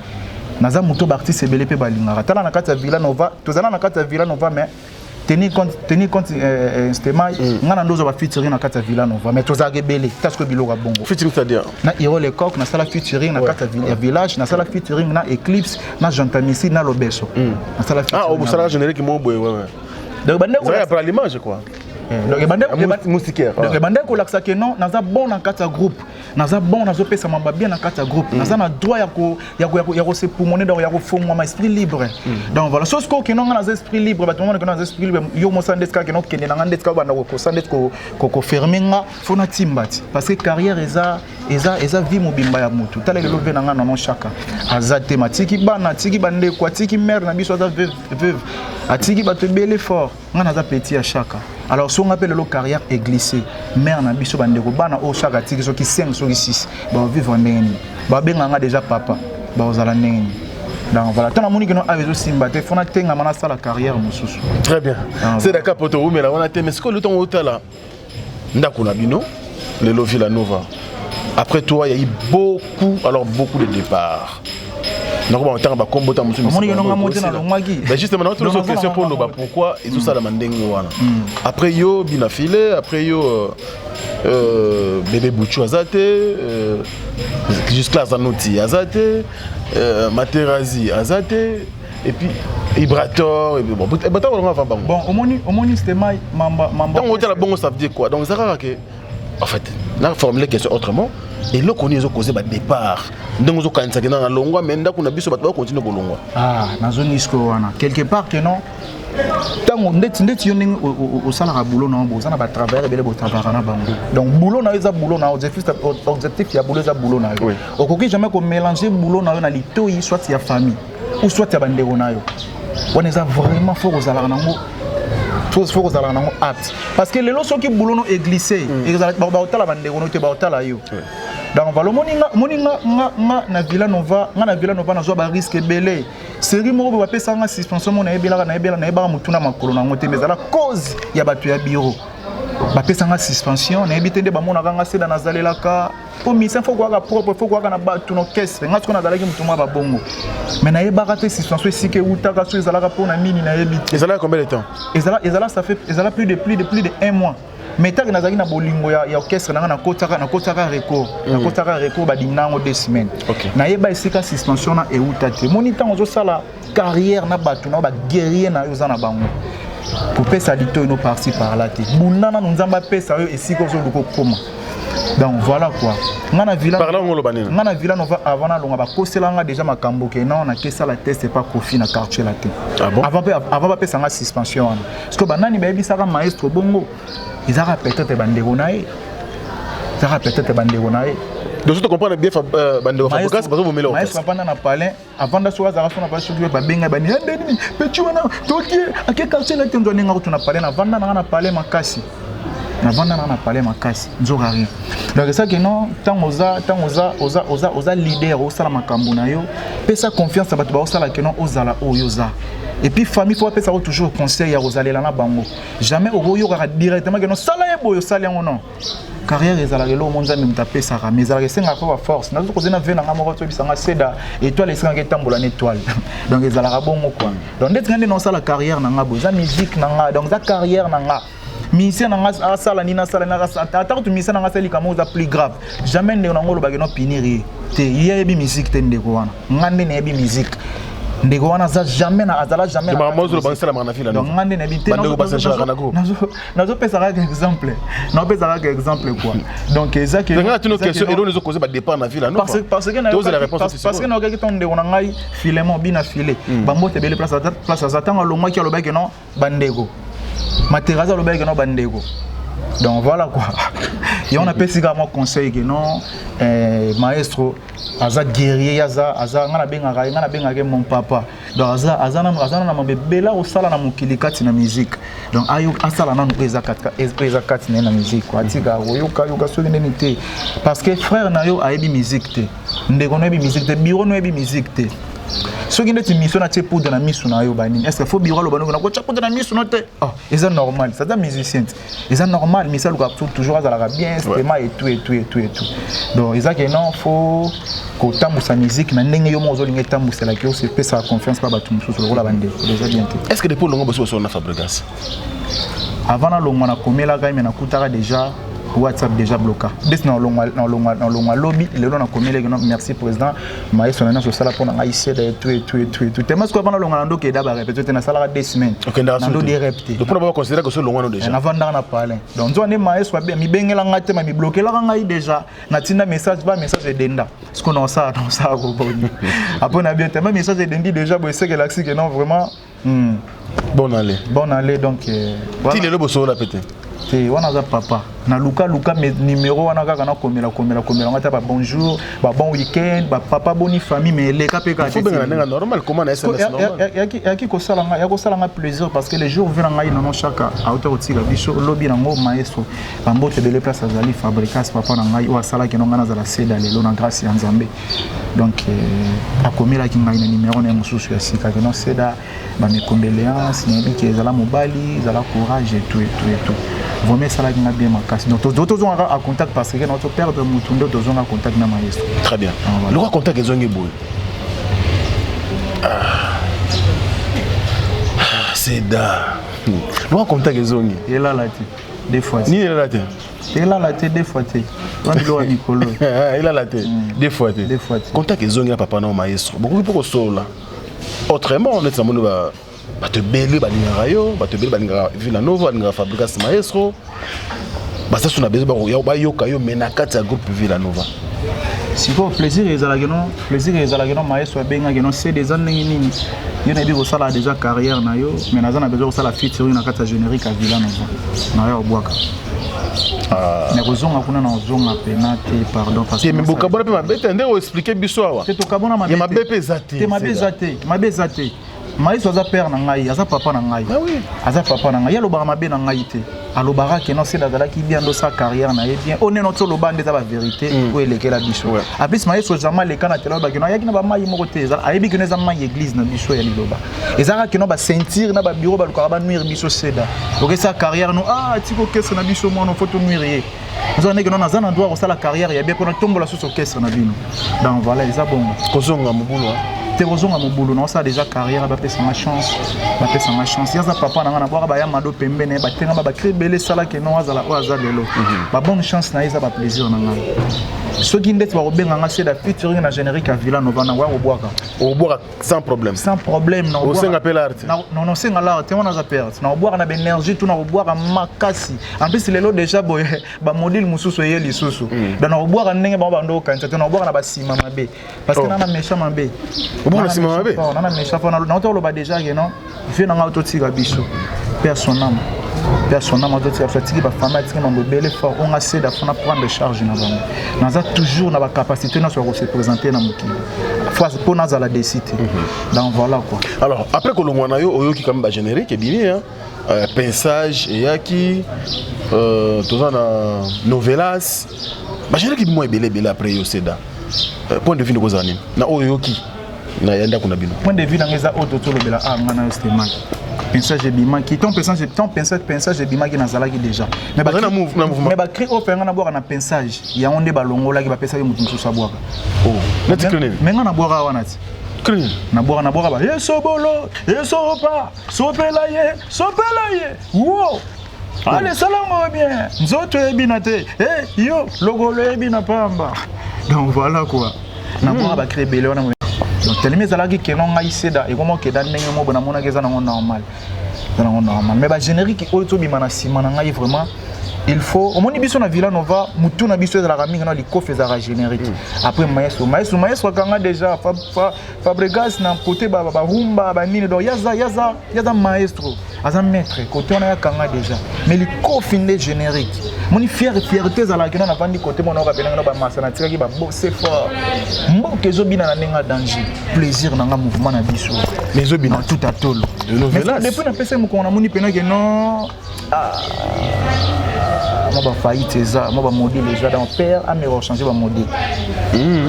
Naza moto ba artiste ebele mpe balingaka. Tala na kati ya Villa Nova, tozala na kati ya Villa Nova, mais tenir compte Stemai, nga na ndozo ba featuring na kati ya Villa Nova, mais tozalaka ebele. Ta sikoyo biloko ya bongo. Featuring, c'est-à-dire? Na Hero Lecoq nasala featuring na kati ya village, nasala featuring na Eclipse, na Gentamicide, na Lobeso nasala. Ah, obosalaka générique moko boye, ouais. Donc bandeko ya pour l'image quoi. Donc ebandeko moustiquaire. Donc ebandeko kolakisa ke non, naza bon na kati ya groupe, naza bon, nazopesa mamba bien na kati ya groupe, naza na droit ya kose poumoner, donc ya kofongwama, esprit libre. Donc voilà, so sikoyo okende nga naza esprit libre, bato bamona kende naza esprit libre, yo mosala ndeti kaka kende okende na nga ndeti kaka banda kosa ndeti koferme nga, fo natimba ti, parce que carrière eza vie mobimba ya motu. Tala lelo ve na nga nono Chaka aza te, atiki bana, atiki bandeko, atiki mare na biso aza veuve, atiki bato ebele fort. Nga naza petit ya Chaka. Alors so nga mpe lelo carrière eglisse, mare na biso, bandeko, bana oyo Chaka atiki, soki 5, soki 6, baovivre ndenge nini? Babenga nga déjà papa, baozala ndenge nini? Donc voilà, ntango namoni kino awa ezosimba te, fo natengama, nasala carrière mosusu. Très bien, c'est d'accord po towumela wana te. Mais sikoyo ntango otala ndako na bino lelo Villa Nova, après toi il y a eu beaucoup, alors beaucoup de départs. Nakoma otanga bakombo ta mosusu. Omoni kino nga mo te nalongwaki. Mais justement, naotuna so question mpo loba pourquoi ezosalama ndenge wana. Après yo bina file, après yo bébé Buchu aza te, jusque là aza noti aza te, Materazi aza te, et puis Ibrator, et puis bon, bato balonga avant bango. Bon, omoni Stema, mamba mamba. Ntango otala bongo, ça veut dire quoi? Donc eza kaka ke, en fait, na formuler question autrement: eloko nini ezokoze badépart ndenge ozokanisaki na nalongwa, mais ndako na biso bato bakontinue kolongwa? Ah, nazongi sikoyo wana quelque part ke non, ntango ndeti yo ndenge osalaka boulot na yo, boza na batravailleur ebele, botravaillaka na bango. Donc boulot na yo eza boulot na yo, objectif ya boulot eza boulot na yo. Okoki jamais komélanger boulot na yo na litoi, soit ya famille ou soit ya bandeko na yo. Wana eza vraiment fo kozalaka nango, fo kozalaka nango apte, parce que lelo soki boulot no eglisse, baotala bandeko no te, baotala yo. Donc voilà, omoni nga, nga na Villa Nova, nga na Villa Nova nazwa barisque ebele. Série moko boye bapesaka nga suspension moko, nayebelaka, nayebela, nayebaka motu na makolo nango te, mais ezala cause ya bato ya bureau bapesanga suspension. Nayebi te nde bamonaka nga seda nazalelaka mpo mission, fo koyaka propre, fo koyaka na bato na orchestre. Nga sikoyo nazalaki motu mwa babongo, mais nayebaka te suspension esika eutaka, so ezalaka mpona nini, nayebi te. Ezalaka combien de temps? Ezala, ça fait, ezala plus de un mois, mais ntango nazalaki na bolingo ya orchestre nanga, nakotaka recours, nakotaka recours, badimina yango 2 semaines. Nayeba esika suspension na euta te. Moni ntango ozosala carrière na bato na yo, baguerrier na yo, oza na bango, kopesa litoi no par-ci par-là te. Bunda nanu, Nzambe apesa yo esika ozoluka okóma. Donc voilà quoi, nga na Villa Par là ngolo banini? Nga na Villa Nova, avant nalonga, bakosela nga déjà makambo ke non, nakesala test epa Kofi na Quartier la te. Ah bon? Avant mpe, avant bapesa nga suspension wana, parce que banani bayebisaka maestro bongo, ezaka peut-être bandeko na ye, ezaka peut-être bandeko na ye. Donc tu comprends bien, bandeko Fabregas bazobomela. Maestro avanda na palin, avanda soki azalaka so na palin, soki babenga bani nde nini, petit wana tokie ake Quartier la te, nzo ndenge akutu na palin, navanda nanga na palin makasi, navanda nanga na palais makasi, nzoka rien. Donc esaki non, ntango oza leader, osala makambo na yo, pesa confiance na bato baosala ke non, ozala oyo oza. Et puis famille, fo bapesaka toujours conseil ya kozalela na bango. Jamais okoyokaka directement ke non, sala ye boye, osali yango. Non, carrière ezalaka eloko mo Nzambe moto apesaka, mais ezalaka esengaka mpo baforce. Nazo kozali na ve na nga moko toyebisanga seda étoile esengaka etambola na étoile. Donc ezalaka bongo quoi. Donc ndeti nga nde naosala carrière na nga boye, eza musique na nga, donc eza carrière na nga. Musicien na nga asala nini, asala nini, ata kutu musicien na nga asali likambo eza plus grave, jamais ndeko nango olobaki no punir ye te. Ye ayebi musique te, ndeko wana. Nga nde nayebi musique. Ndeko wana aza jamais na, azala jamais. Donc nga nde nayebi te. Nazopesa kaka exemple, nazopesa kaka exemple quoi. Donc eza ke question eloni ezokoze badépart na ville. Parce que nayokaki ntango ndeko na ngai Filemon bina file bambote ebele place aza, ntango alongwaki, alobaki non, bandeko Materazi alobaki no, bandeko. Donc voilà quoi, yango napesi kaka mwa conseil ke non, maestro aza guerrier, aza nga nabengaka ye, nga nabengaka ye mon papa. Donc aza nanu, aza nanu na mabe ebele akosala na mokili kati na musique. Donc ayo asala nanu oyo eza kati na ye na musique quoi. Atika koyoka yoka soki ndeni te, parce que frère na yo ayebi musique te, ndeko no ayebi musique te, bureau no ayebi musique te. Soki ndeti miso natie poudre na misu na yo banini, est ce que faut biro aloba noko nakotya poudre na misu no te? Oh, eza normal, ça musicien te, eza normal. Misi aluka toujours azalaka bien stema et tout et tout et tout et tout. Donc eza ke non, faut kotambusa musique na ndenge yo moko ozolinga etambuselaki yo, sepesaka confiance mpa bato mosusu lokola bandeko, eza bien te. Est ce que depuis olongo bosi bosolo na Fabregas? Avant nalongwa, nakomelaka ye, me nakutaka déjà WhatsApp déjà bloka. Ndeti na olongwa lobi, lelo nakomelaki: no, merci président maestro na nyonso osala mpo na ngai seda et tout et tout et tout et tout. Tema sikoyo, avant nalongwa, na ndoki eda barépété te, nasalaka 2 semaines. Okendaka na ndo direp te. Mpona baconsidère que so olongwa no déjà. Navandaka na palin. Donc nzoka nde maestro mibengelanga ngai te, ma miblokelaka ngai déjà. Natinda message, ba message edenda. Sikoyo naosala koboni après na bien tema message edendi déjà boye, esekelakisi ke non, vraiment. Bon aller. Bon aller, donc voilà. Ti lelo bosolola pe te? Te, wana aza papa. Naluka luka numéro wana kaka, nakomela komela komela ngo ata ba bonjour, ba bon week-end, bapapa boni famille, mais eleka mpe kaka. Faut benga na ndenge normal, comment na SMS normal. Yaki kosala nga, ya kosala nga plaisir, parce que le jour vi na ngai nono chaka auta kotika biso lobi nango. Maestro, bambote ebele place azali. Fabricas, papa na ngai oyo asalaki no ngai nazala seda lelo na grâce ya Nzambe. Donc akomelaki ngai na numéro na ye mosusu ya sika ke non, seda, bamecondoléance, nayebi ke ezala mobali, ezala courage et tout et tout et tout. Vraiment esalaki nga bien makasi. Donc tozongaka en contact parce que na toperdre motu nde tozonga contact na maestro. Très bien. Ah, voilà. Lokwa contact ezongi boye. Ah. Ah, seda, lokwa contact ezongi. Elala te deux fois te. Nini elala te? Elala te deux fois te, wana biloko ya mikolo. Elala te deux fois te. Deux fois te. Contact ezongi na papa na maestro, bokoki mpo kosolola autrement. Neti namoni bato ebele balingaka yo, bato ebele balingaka Villa Nova, balingaka Fabricas maestro, baza so na besoin bayoka yo, mais na kati ya groupe Villa Nova. Sikoyo plaisir ezalaki no, plaisir ezalaki no, maestro abengaki no: sede, eza ndenge nini? Yo nayebi kosala déjà carrière na yo, mais naza na besoin kosala featuring na kati ya générique ya Villa Nova na yo. Obwaka mais kozonga kuna na ozonga pena te, pardon, parce te. Mais bokabona mpe mabe te, ndenge oexpliquer biso awa. Te, tokabona mabe. Ya mabe mpe eza te. Te, mabe eza te, mabe eza te. Maestro aza père na ngai, aza papa na ngai. Ah oui. Aza papa na ngai, ye alobaka mabe na ngai te. Alobaka ke non, sede azalaki bien, ndosala carrière na ye bien. Oyo neno ti oloba nde eza bavérité oyo elekela biso. En plus maestro jamais aleka na tele alobaki no ayaki na bamai moko te. Ayebi keno eza mai église na biso ya liloba. Ezalaka keno baceinture na babiro balukaka banuire biso. Seda okesala carrière no, ah, tika orchestre na biso, mwana fo tonuire ye. Oza ndenge no, naza na droit kosala carrière ya bien mpona tombola susu orchestre na bino. Donc voilà, eza bongo. Kozonga mobulu? Te, kozonga mobulu, naosala déjà carrière, bapesanga chance, bapesanga chance. Ye aza papa na nga, nabwaka baya mado pembeni, batenga ba bacri ebele esalaki no azala oyo aza lelo. Babonne chance na ye eza baplaisir na ngai. Soki ndeti bakobenga nga seda featuring na générique ya Villa Nova, nango ya kobwaka. Obwaka sans problème? Sans problème. Na Osenga mpe l'art? Non, nosenga l'art te, wana aza perte. Na kobwaka na baénergie tu, na kobwaka makasi. En plus lelo déjà boye bamodule mosusu eye lisusu. Donc na kobwaka ndenge bango bando okanisa te, na kobwaka na basima mabe parce que nana méchant mabe. Obwaka na nsima mabe? Nana méchant fort. Nauta koloba déjà ke non, vie na ngai totika biso, père son âme, père son âme, atotika biso, atiki bafamille, atiki mambo ebele fort. Onga seda fona prendre charge na bango. Naza toujours na bacapacité nyonso ya kose présenter na mokili mpo nazala desi te. Donc voilà quoi. Alors après kolongwa na yo, oyoki quand même bagénérique ebimi, hein? Pensage eyaki, toza na novelas, bagénérique ebimi mwa ebele ebele après yo. Seda, point de vue ndekozala nini na oyo oyoki na ya ndako na bino? Point de vue nanga eza oyo totolobela a nga na yo, stemaki pensage ebimaki ton pensage, ton pensage, pensage ebimaki, nazalaki déjà. Mais Bazali na na mouvement. Mais bacri oyo mpenga nabwaka na pensage, yango nde balongolaki, bapesaki moto mosusu abwaka. Oh, neti cri nini? Me nga nabwaka wana ti. Cri nini? Nabwaka ba ye sobolo esopa, sopela ye, sopela ye wo, ale salango bien, nzoto eyebina te, e yo lokolo eyebina pamba. Donc voilà quoi, nabwaka bacri ebele wana. Donc telemi ezalaki keno ngai seda ekoma okenda ndenge moko, namonaki eza nango normal, eza nango normal. Mais bagénérique oyo tobima na nsima na ngai, vraiment il faut omoni biso na Villa Nova, mutu na biso ezalaka mingi na likofi, ezalaka générique. Après maestro, maestro, maestro akanga déjà Fabregas na côté barumba banini. Donc yaza maestro, aza maître côté wana, yakanga déjà. Mais likofi nde générique moni fier, fierté ezalaki no. Navandi côté mona oka penanga no bamasa, natikaki babose fort, mboka ezobina na ndenge ya danger. Plaisir na nga, mouvement na biso. Mais ezobina. Na tout à tolo. De novelas. Depuis napesaki mokongo, namoni mpena ke non. Mwa bafaillite eza, mwa bamodele eza. Donc père ameka kochange bamodele,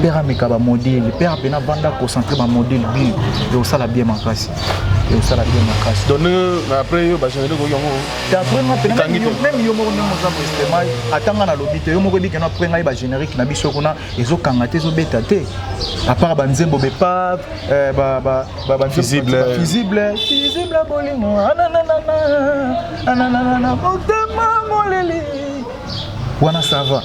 père ameka bamodele, père apena vanda concentré bamodele bien, ekosala bien makasi, ekosala bien makasi. Donc après yo bagénérique oyo yango? Te, après nga pena même yo moko ndenge oza boestemai, ata nga nalobi te, yo moko ebikeno. Après ngai, bagénérique na biso kuna ezokanga te, ezobeta te, à part banzembo bepave. Fusible. Fusible, fusible, bolingo ananana, motema moleli wana, ça va.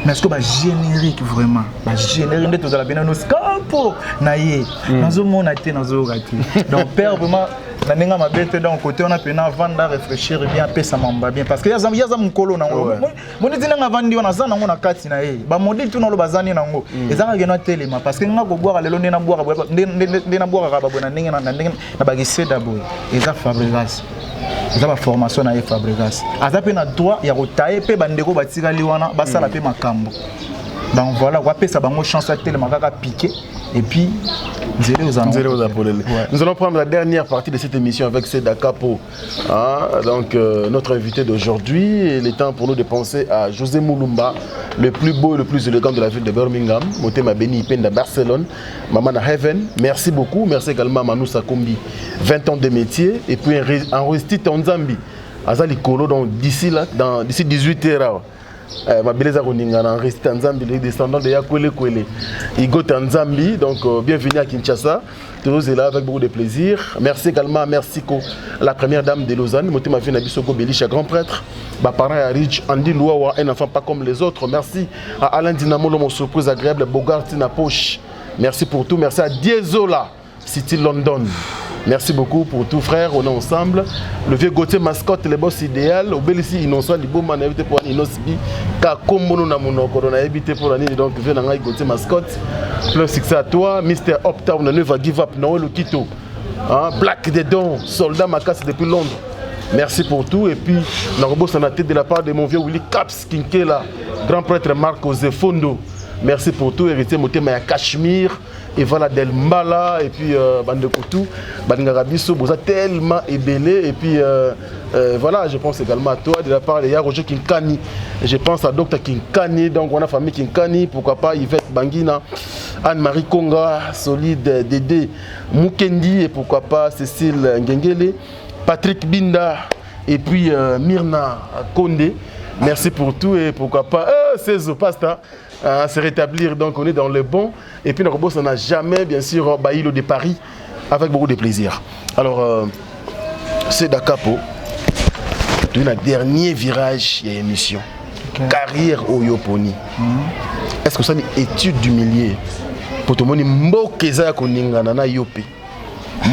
Mais est-ce que bagénérique, vraiment bagénérique nde tozala pena no scampo na ye, nazomona te, nazoyoka te. Donc père, vraiment na ndenge mabe te. Donc côté wana pena avanda, réfléchir bien, apesa mamba bien, parce que yaza mokolo nango. Moni ti ndenge avandi wana, aza nango na kati na ye, bamodele tuna olo bazani nango, eza kaka keno atelema, parce que nga kobwaka lelo nde nabwaka, nde nabwakaka baboye na ndenge na bakiseda boye, eza Fabregas, eza baformation na ye. Fabregas aza mpe na droit ya kotaye mpe bandeko batikali wana basala mpe makambo. Donc voilà, kopesa bango chance, atelema kaka piqué et puis nzela ozala. Nzela oza polele. Nous allons prendre la dernière partie de cette émission avec Seda Capo, hein, donc notre invité d'aujourd'hui. Il est temps pour nous de penser à José Moulumba, le plus beau et le plus élégant de la ville de Birmingham, Motema Beni Penda Barcelone, Maman Heaven. Merci beaucoup. Merci également à Manu Sakombi, 20 ans de métier. Et puis Enristi Tanzambi, Azali Kolo, donc d'ici là, d'ici 18 heures. Mabele eza koningana. Enristi Tanzambi, le descendant de Yakwele Kwele Igo Tanzambi, donc bienvenue à Kinshasa. Toujours là avec beaucoup de plaisir. Merci également à Mercico, la première dame de Lausanne, Motema Vina Bissoko Belisha, grand prêtre. Ba parent à Rich, Andy Louawa, un enfant pas comme les autres. Merci à Alain Dinamo, mon surprise agréable, Bogart na poche. Merci pour tout. Merci à Diezola, City London. Merci beaucoup pour tout, frère. On est ensemble. Le vieux Gauthier Mascotte, le boss idéal. Obelisi Innocent Liboma, na évité pour Innosbi. Ka kombono na monoko, on a évité pour l'année. Donc, vieux Nangai Gauthier Mascotte. Plein succès à toi. Mr. Uptown, never give up. Noël Okito. Hein, Black des dons, soldat Macasse depuis Londres. Merci pour tout. Et puis, la tête de la part de mon vieux Willy Caps Kinkela, grand prêtre Marco Zefondo. Merci pour tout. Héritier Motema ya Cachemire. Et voilà Del Mbala. Et puis, Bande Koutou. Bandingara Biso, Boza tellement ebele. Et puis, voilà, je pense également à toi de la part de Ya Roger Kinkani. Je pense à Dr Kinkani. Donc, on a famille Kinkani. Pourquoi pas Yvette Bangina, Anne-Marie Konga, Solide Dédé Mukendi. Et pourquoi pas Cécile Ngengele, Patrick Binda. Et puis Myrna Kondé. Merci pour tout et pourquoi pas Cézo Pasta se rétablir. Donc on est dans le bon. Et puis Narobos, on n'a jamais bien sûr Baïlo de Paris avec beaucoup de plaisir. Alors c'est Dakapo. Tu as un dernier virage, il y a émission. Carrière oyo oponi. Est-ce que ça une étude du milieu? Pour tout le monde, mboka eza ya koningana na yo pe.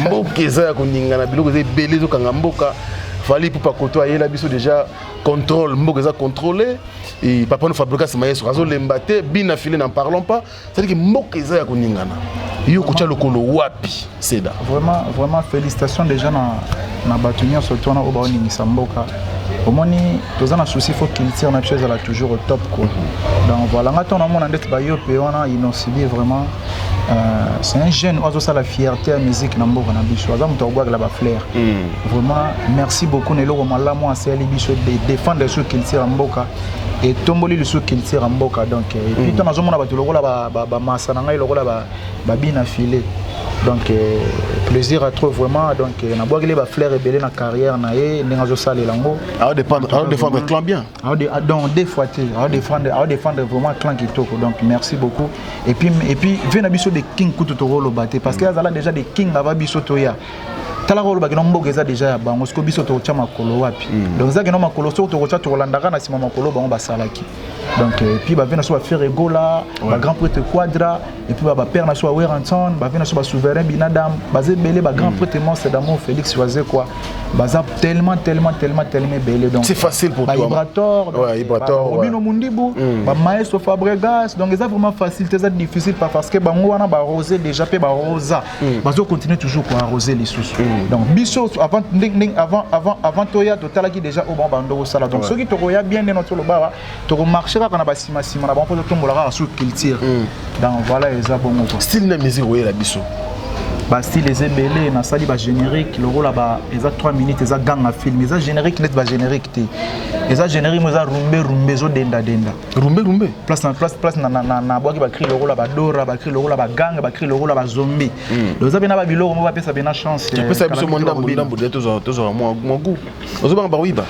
Mboka eza ya koningana, biloko eza ebele ezokanga mboka. Fally Ipupa koto ayela biso déjà contrôle, mboka eza contrôlé. Et papa no Fabregas Maestro azolemba te, bina filé, n'en parlons pas. C'est-à-dire que mboka eza ya koningana. Yo kotia lokolo wapi, Seda? Vraiment, vraiment, félicitations déjà na bato nyonso to wana oyo baoningisa mboka. Omoni, toza na souci, faut culture na biso ezala toujours au top, quoi. Donc voilà, nga ntango namona ndeti bayo mpe wana Innoss'B, vraiment, c'est un jeune oyo azosala fierté ya musique na mboka na biso, aza moto akobwakela bafleur. Vraiment merci beaucoup na eloko malamu asali biso de défendre sur culture ya mboka, etomboli lisusu culture ya mboka. Donc et puis ntango nazomona bato lokola bamasa na ngai, lokola babina filet, donc plaisir à trop vraiment. Donc nabwakeli bafleur ebele na carrière na ye, ndenge azosalela yango. Défendre clan bien. Donc deux fois te, aodéfendre vraiment clan kitoko. Donc merci beaucoup. Et puis ve na biso de king kutu, tokoloba te, parce que azala déjà de king ava biso toya. Talaka, olobaki no mboka eza déjà ya bango, siko biso tokotya makolo wapi? Donc eza keno makolo soki tokotya, tokolandaka na nsima makolo bango basalaki. Donc et puis bave na so baFerre Gola, bagrand prêtre Quadra, et puis bapère na so baWerrason, bave na so basouverain Binadam, baza ebele, bagrand prêtre Monstre d'Amour Félix Wazekwa, baza tellement, tellement, tellement, tellement ebele. Donc c'est facile pour toi. Ibrator. Ouais, Ibrator. Robino Mundibu, bamaestro Fabregas. Donc eza vraiment facile te, eza difficile pas, parce que bango wana barose déjà mpe barosa, bazocontinue toujours koarrose lisusu. Donc biso avant, avant, avant, avant toya, totalaki déjà oyo bango bando kosala. Donc soki tokoya bien nde toloba, tokomarche kaka na basima nsima na bango mpo totombola kaka sur culture. Donc voilà, eza bongo quoi. Style na musique oyela biso? Bastyle eza ebele. Nasali bagénérique lokola eza 3 minutes, eza ganga film, eza générique neti bagénérique te, eza générique mo eza rumbe rumbe, ezodendadenda. Rumbe rumbe. Place na place, place na bwaki bacri lokola badora, bacri lokola baganga, bacri lokola bazombi. Donc eza mpena babiloko mo bapesa pena chance. Apesa biso mwa ndambo ndambo de, tozwaka mwa goût. Ozobanga bakoyiba.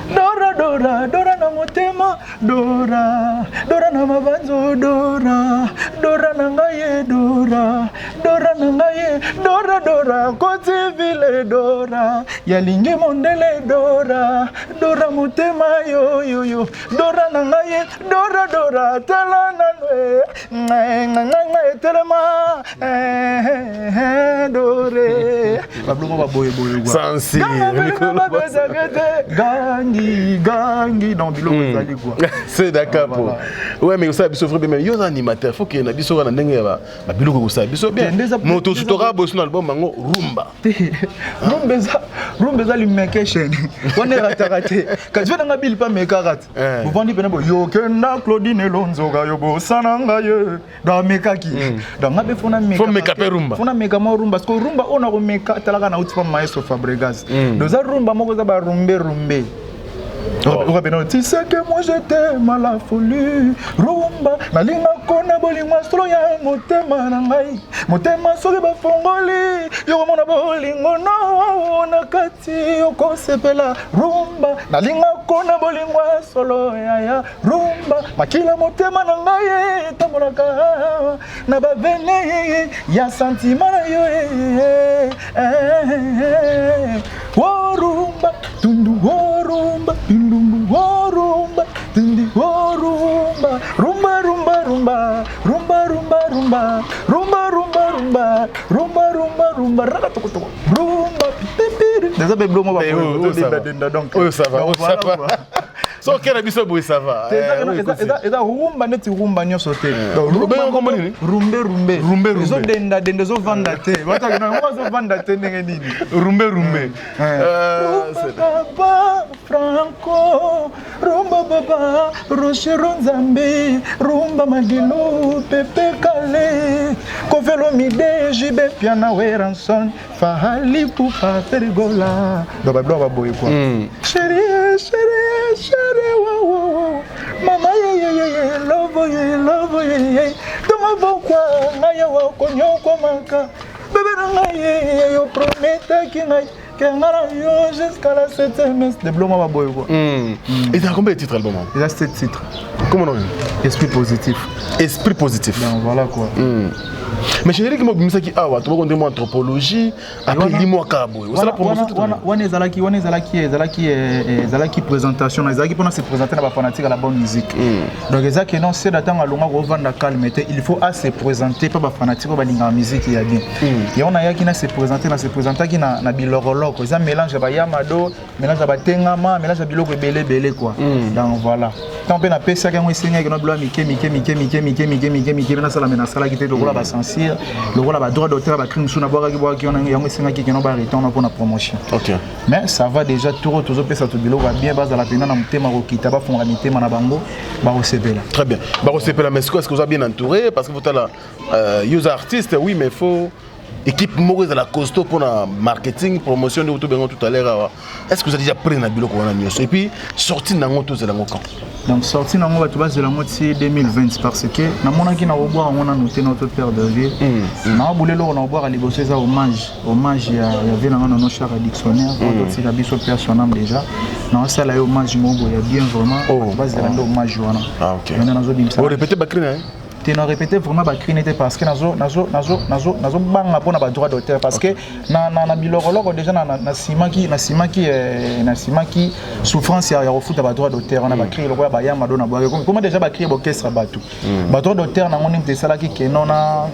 Dora, dora, dora na motema, dora, dora na mabanzo, dora, dora na ngai ye, dora, dora na ngai ye, dora, dora koti vile, dora yalingi mondele, dora, dora motema yoyoyo, dora na ngai ye, dora, dora tala nano e ngai telema dore babiloko baboyeboye. Sensible. Gangi gangi, donc biloko ezali quoi. C'est d'accord pour ouais, mais osala biso vrai bien. Mais yo oza animateur, faut que na biso wana ndenge ya babiloko kosala biso bien. Moto sutoka boso na album yango rumba. Te, rumba eza, rumba eza limekation wana erataka te. Kasi ve nanga bili mpe amekaka te. Bovandi pene boye, yokenda Claudine Elonzoka, yo bosana ngai ye, donc amekaki. Donc nga mpe fo Faut meka mpe rumba. Fo nameka mwa rumba, parce que rumba oyo nakomeka, talaka nauti mpa maestro Fabregas. Donc eza rumba moko eza barumbe rumbe. Oka tu sais que moi je t'aime à la folie. Rumba nalingako na bolingo ya solo ya motema na ngai. Motema soki bafongoli yo, komona bolingo no na kati, okosepela. Rumba nalingako na bolingo ya solo yaya. Rumba makila motema na ngai etambolaka na bavene ya sentiment na yo. O rumba tundu, o rumba tundumbu, o rumba tundi, o rumba rumba rumba rumba rumba rumba rumba rumba rumba rumba rumba rumba rumba raka toko toko rumba pipipiri. Eza be biloko Eh, oyo, ça va. denda donc. Oyo ça va, oyo ça Voilà, va. quoi. So okela biso boye, ça va. Te, eza rumba neti rumba nyonso te. Donc, rumba Obenga kombo nini? Rumbe rumbe. Rumbe rumbe. Ezodenda denda, ezovanda te. Yango azovanda te ndenge nini? Rumbe rumbe. Rumba baba Franco, rumba baba Rochero Nzambe, rumba Madilu, Pepe Kale, Koffi Olomide, JB Mpiana, Werrason, Fally Ipupa, Ferre Gola. Donc babiloko baboye quoi. Chérie, chérie, chérie, wo wo wo, mama ye ye ye ye, love ye, love ye ye, tongo bokwa ngai awa konyokwamaka, bebe na ngai ye, yo prometaki ngai ke nga na yo jusqu'à la septième de biloko baboye quoi. Ezala combien de titres, album? Eza sept titres. Comment on Esprit positif. Esprit positif. Donc voilà quoi. Mais générique mo bimisaki awa, toboko nde mo anthropologie après limwaka boye, osala promotion te? Wana ezalaki présentation na ezalaki mpona se présenter na bafanatique ya la bonne musique. Donc eza ke non, seda ntango alonga kovanda calme te, il faut a se présenter mpo bafanatique oyo balingaka musique ya bien. Yango nayaki na se présenter, na se présentaki na bilokoloko. Eza mélange ya bayamado, mélange ya batengama, mélange ya biloko ebele ebele quoi. Donc voilà, ntango mpe napesaki yango, esengaki no biloko ya mike mike mike mike mike mike mike mike mpe nasala, me nasalaki te lokola bacensure, lokola badroit d'auteur, bacri mosusu nabwakaki bwakaki wana. Yango esengaki keno bareton mpona promotion. Mais ça va déjà, toro tozopesa to biloko ya bien, bazala mpena na motema kokita, bafongola mitema na bango, bakosepela. Très bien, bakosepela. Mais est-ce que oza bien entouré? Parce que fotala yo oza artiste, oui, mais faut équipe moko ezala costaud mpona marketing, promotion, ndenge tobengo tout à l'heure awa. Est ce que oza déjà prêt na biloko wana nyonso? Et puis sortie nango, tozela yango quand? Donc sortie nango, bato bazela yango ti 2020, parce que namonaki na kobwaka yango nanu te na to perdre vie. Naobula eloko na kobwaka liboso eza hommage, hommage ya vie nanga Nono Chaka Dictionnaire. Totika biso, père son âme. Déjà naosala ye hommage moko boye ya bien vraiment. Bato bazela nde hommage wana. Ah, ok. Yonde nazobimisa. Orépété bacri na ye? Te, na répété vraiment bacri te, parce que nazobanga mpona badroit d'auteur, parce que na bilokoloko déjà nasimaki souffrance ya kofuta badroit d'auteur wana. Bacri lokola bayamba do na bwake koma déjà bacri bokestre bato, badroit d'auteur nango nini esalaki keno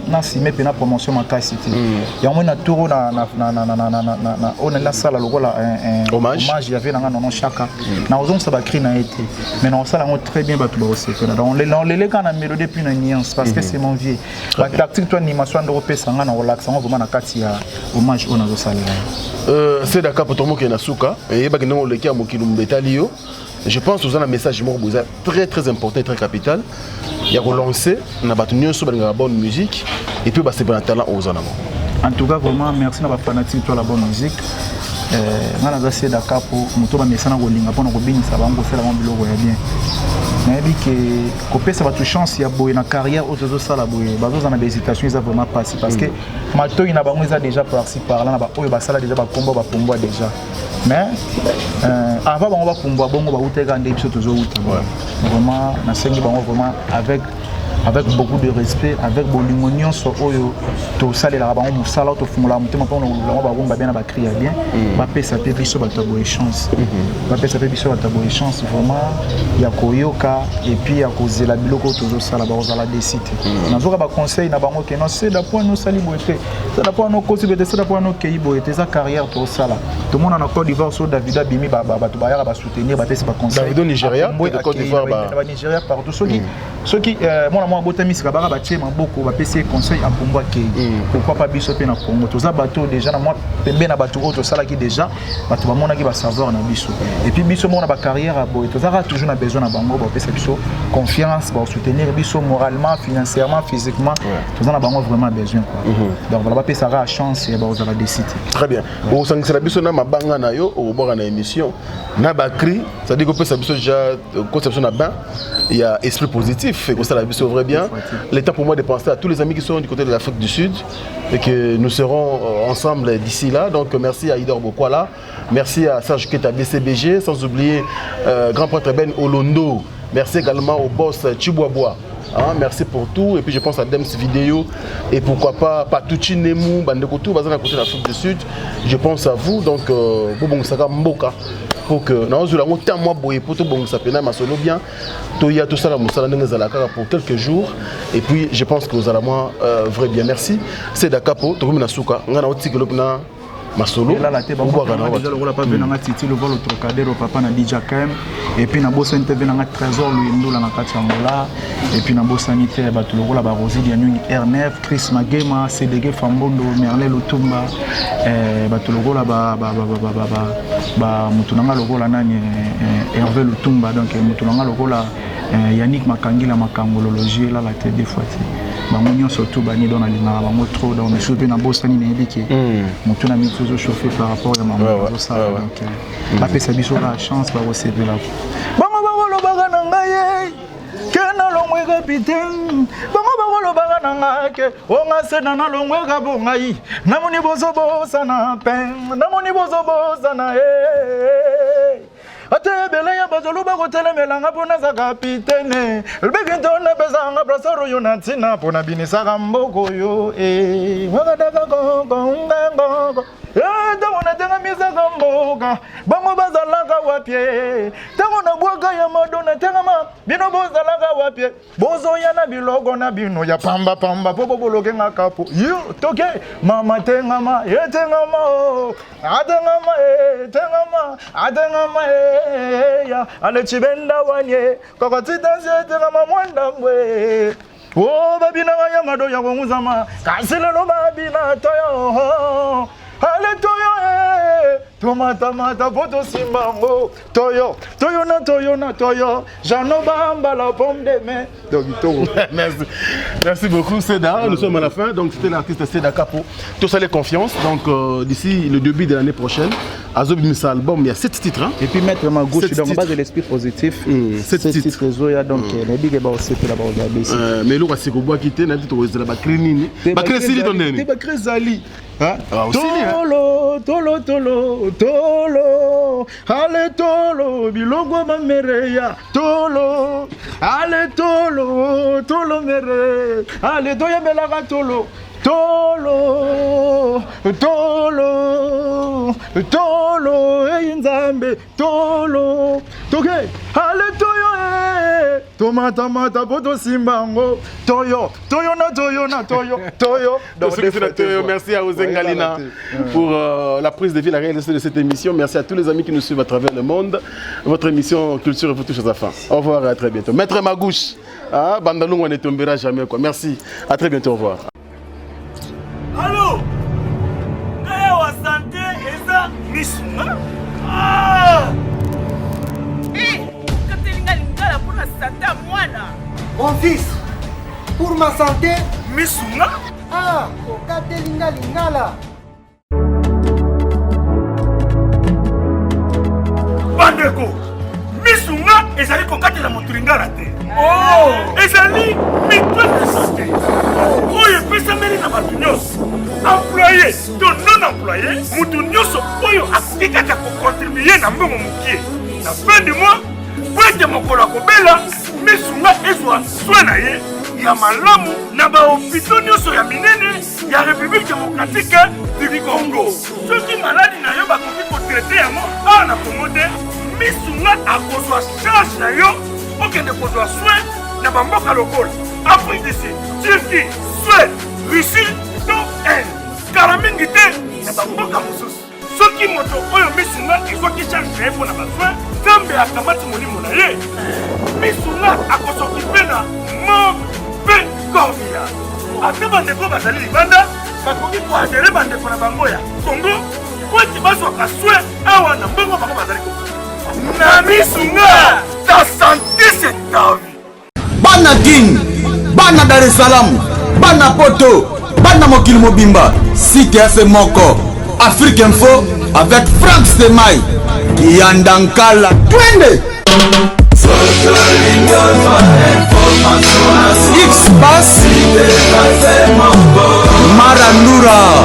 nasime mpe na promotion makasi te. Yango na tour oyo nasala lokola Hommage. Hommage ya vie nanga Nono Chaka, nakozongisa bacri na ye te, mais nakosala yango très bien, bato bakosepela. Donc lele kaka na mélodie puis na nuance, parce que c'est mon vieux. Batactique to animation nde kopesa nga na kolakisa yango vraiment na kati ya hommage oyo nazosalela ye. C'est d'accord pour tomoke na suka eyebaki ndenge oleki ya mokili etali yo. Je pense oza na message moko boye eza très très important et très capital ya kolancer na bato nyonso balingaka bonne musique et puis basepela na talent oyo oza nango. En tout cas, vraiment, merci na ba fanatique toi la bonne musique. Euh, nga naza Seda Kapo, moto ba mesana kolinga pona kobinisa bango kosala bango biloko ya bien. Nayebi ke kopesa bato chance ya boye na carrière oyo tozosala boye bazozala na bahésitation eza vraiment pasi parce que mm. matoi na bango eza déjà parci par là na baoyo basala déjà bakombo bapumbwa déjà mais euh, avant bango bapumbwa bongo bautaka nde biso tozowuta vraiment nasengi bango vraiment avec avec beaucoup de respect avec bolingo nyonso oyo tosalelaka bango mosala oyo tofungolaka motema mpona kolula bango barumba bien na bacri ya bien mm. bapesa mpe biso bato ya boye chance mm-hmm. bapesa mpe biso bato ya boye chance vraiment ya koyoka epuis ya kozela biloko oyo tozosala bakozala desi te mm. nazoka baconseil na bango ke non seda po wana osali boye te seda po wana okosi boye te seda po wana okei boye te eza carrière tosala tomona na côte d'ivoire so david abimi bato bayaka basoutenir bapesi baconseil Davido Nigeria, Côte d'Ivoire ba Nigeria partout soki mm. soki euh, mwana mwa abotami sika baka batie maboko bapesi ye conseil apumbwa akei mm. pourquoi pas biso mpe na congo toza bato déjà na mwa pembe na bato oyo tosalaki déjà bato bamonaki basavoir na biso et puis biso moko na bacarrière ya boye tozalaka toujours na besoin na bango bapesa biso confiance basoutenir biso moralement financièrement physiquement toza na bango vraiment besoin quoi mm -hmm. donc voilà bapesaka chance ya bakozala desi te très bien okosangisela biso na mabanga na yo okobwaka na émission na bacri c'est-à-dire kopesa biso déjà kotisa biso na bain il y a esprit positif et ça la vie vrai bien. Le temps pour moi de penser à tous les amis qui sont du côté de l'Afrique du Sud et que nous serons euh, ensemble d'ici là. Donc merci à Idor Bokwala, merci à Serge Keta BCBG, sans oublier euh, grand prêtre Ben Olondo. Merci également au boss Chibouaboua. Hein, merci pour tout. Et puis je pense à Dems Vidéo et pourquoi pas Patucci Nemu, Bandekotou, Bazan à côté de l'Afrique du Sud. Je pense à vous. Donc, euh, Bobongisaka Mboka. Pour que nazozwela yango temps mwa boye mpo tobongisa mpena masolo bien toya tosala mosala ndenge ezala kaka pour quelques jours et puis je pense que ozala mwa euh, vrai bien merci seda kapo tokomi na suka ngai na otikelo mpena masolo elala te obwaka na bato lokola pa nanga titi lokola trocadero papa na dj km et puis nabosani te ve nanga trésor luyendula na kati ya angola et puis nabosani te bato lokola barosi dianyongi r9 chris magema cdg fambondo merle lutumba eh, bato lokola ba, ba, ba, ba, ba, ba, ba moto na nga lokola nani eh, hervé lutumba donc eh, moto na nga lokola eh, yannick makangila makangolologie elala te deux fois te bango nyonso tu bani donc nalingaka bango trop donc misusu mpe nabosani nayebi ke motu na misu ezochauffe par rapport ya makambo azosala donc bapesa biso kaka chance bakosepela bango bakolobaka na ngai ke nalongwe kapitene bango bakolobaka na ngai ke onga sena nalongweka bo ngai namoni bozobosana pe namoni bozobosana e ata ebele ya bazolu bakotelemela nga mpo naza kapitene lobeki nto napesaka nga brasor oyo na ntina mpo nabinisaka mboka oyo e wakadakakokongangoko ntango natengamisaka mboka bango bazalaka wapi ntango nabwaka ya mado natengama bino bozalaka wapi bozoya na biloko na bino ya pambapamba mpo boboloke nga kapo yo toke mama tengama etengama o oh. atengama etengama atengama eya alechibenda wanye kokotitasi etengama mwandambwe o oh, babinaka ya mado ya konguzama kasi lelo babina toyo ale toyo e tomatamata mpo tosimba yango toyo toyo na toyo na toyo jano bamba la pomme de main donc kitoko merci merci beaucoup Seda nous sommes à la fin donc c'était l'artiste Seda Capo tous allez confiance donc euh, d'ici le début de l'année prochaine azobimisa album il y a 7 titres hein? et puis mettre ma gauche donc base de l'esprit positif mm, 7 titres ezoya donc mm. nayebi ke baosepela bakozala besi euh, mais eloko asekobwaki te nayebi te tokozela bakri nini bakri esili to ndeni te bakri ezali ah, tolo tolo tolo tolo ale tolo biloko bamereya tolo ale tolo tolo mere ale toyembelaka tolo tolo tolo tolo eyi nzambe tolo toke ale toyo e tomatamata mpo tosimba yango toyo toyo na toyo na toyo toyo toyo merci à José Ngalina pour euh, la prise de vie la réalisation de cette émission merci à tous les amis qui nous suivent à travers le monde votre émission culture vous touche à sa fin au revoir et à très bientôt maître Magouche ah, Bandalungwa ne tombera jamais quoi merci à très bientôt au revoir Allo Ngai awa sante eza misunga ah! Eh, okateli nga lingala mpo na sante ya mwana Mon fils, pour ma santé, misunga ah. Ah, okateli nga lingala. Bandeko, misunga ezali kokatela moto lingala te. Oh! Ezali mutuelle de santé oyo epesameli na bato nyonso, employe to non employe, moto nyonso oyo akoki kaka kokontribue na mbongo mokie na fin du mois mpo ete mokolo akobela misunga ezwa soin na ye ya malamu na bahopito nyonso ya minene ya République démocratique du Congo. Soki maladi na yo bakoki kotraite yango awa na Congo te, misunga akozwa charge na yo okende kozwa soin na bamboka lokola Afrique du Sud, Turquie, Suède, Russie to Inde. Kala mingi te na bamboka mosusu. Soki moto oyo misunga ezwaki charge na ye mpo na basoin, Nzambe akamati molimo na ye. Misunga akosokipe na morgue mpe corbillard. Ata bandeko bazali libanda bakoki koadere bandeko na bango ya Congo mpo ete bazwaka soin awa na mbongo bango bazali kofuta. Na misunga, ta sante c'est ta vie. Bana Kin, bana Dar es Salaam, bana Poto, bana mokili mobimba, site ya se moko, Afrique Info avec Franck Stemay, Kiyanda Nkala, twende! X-Pass, Marandura.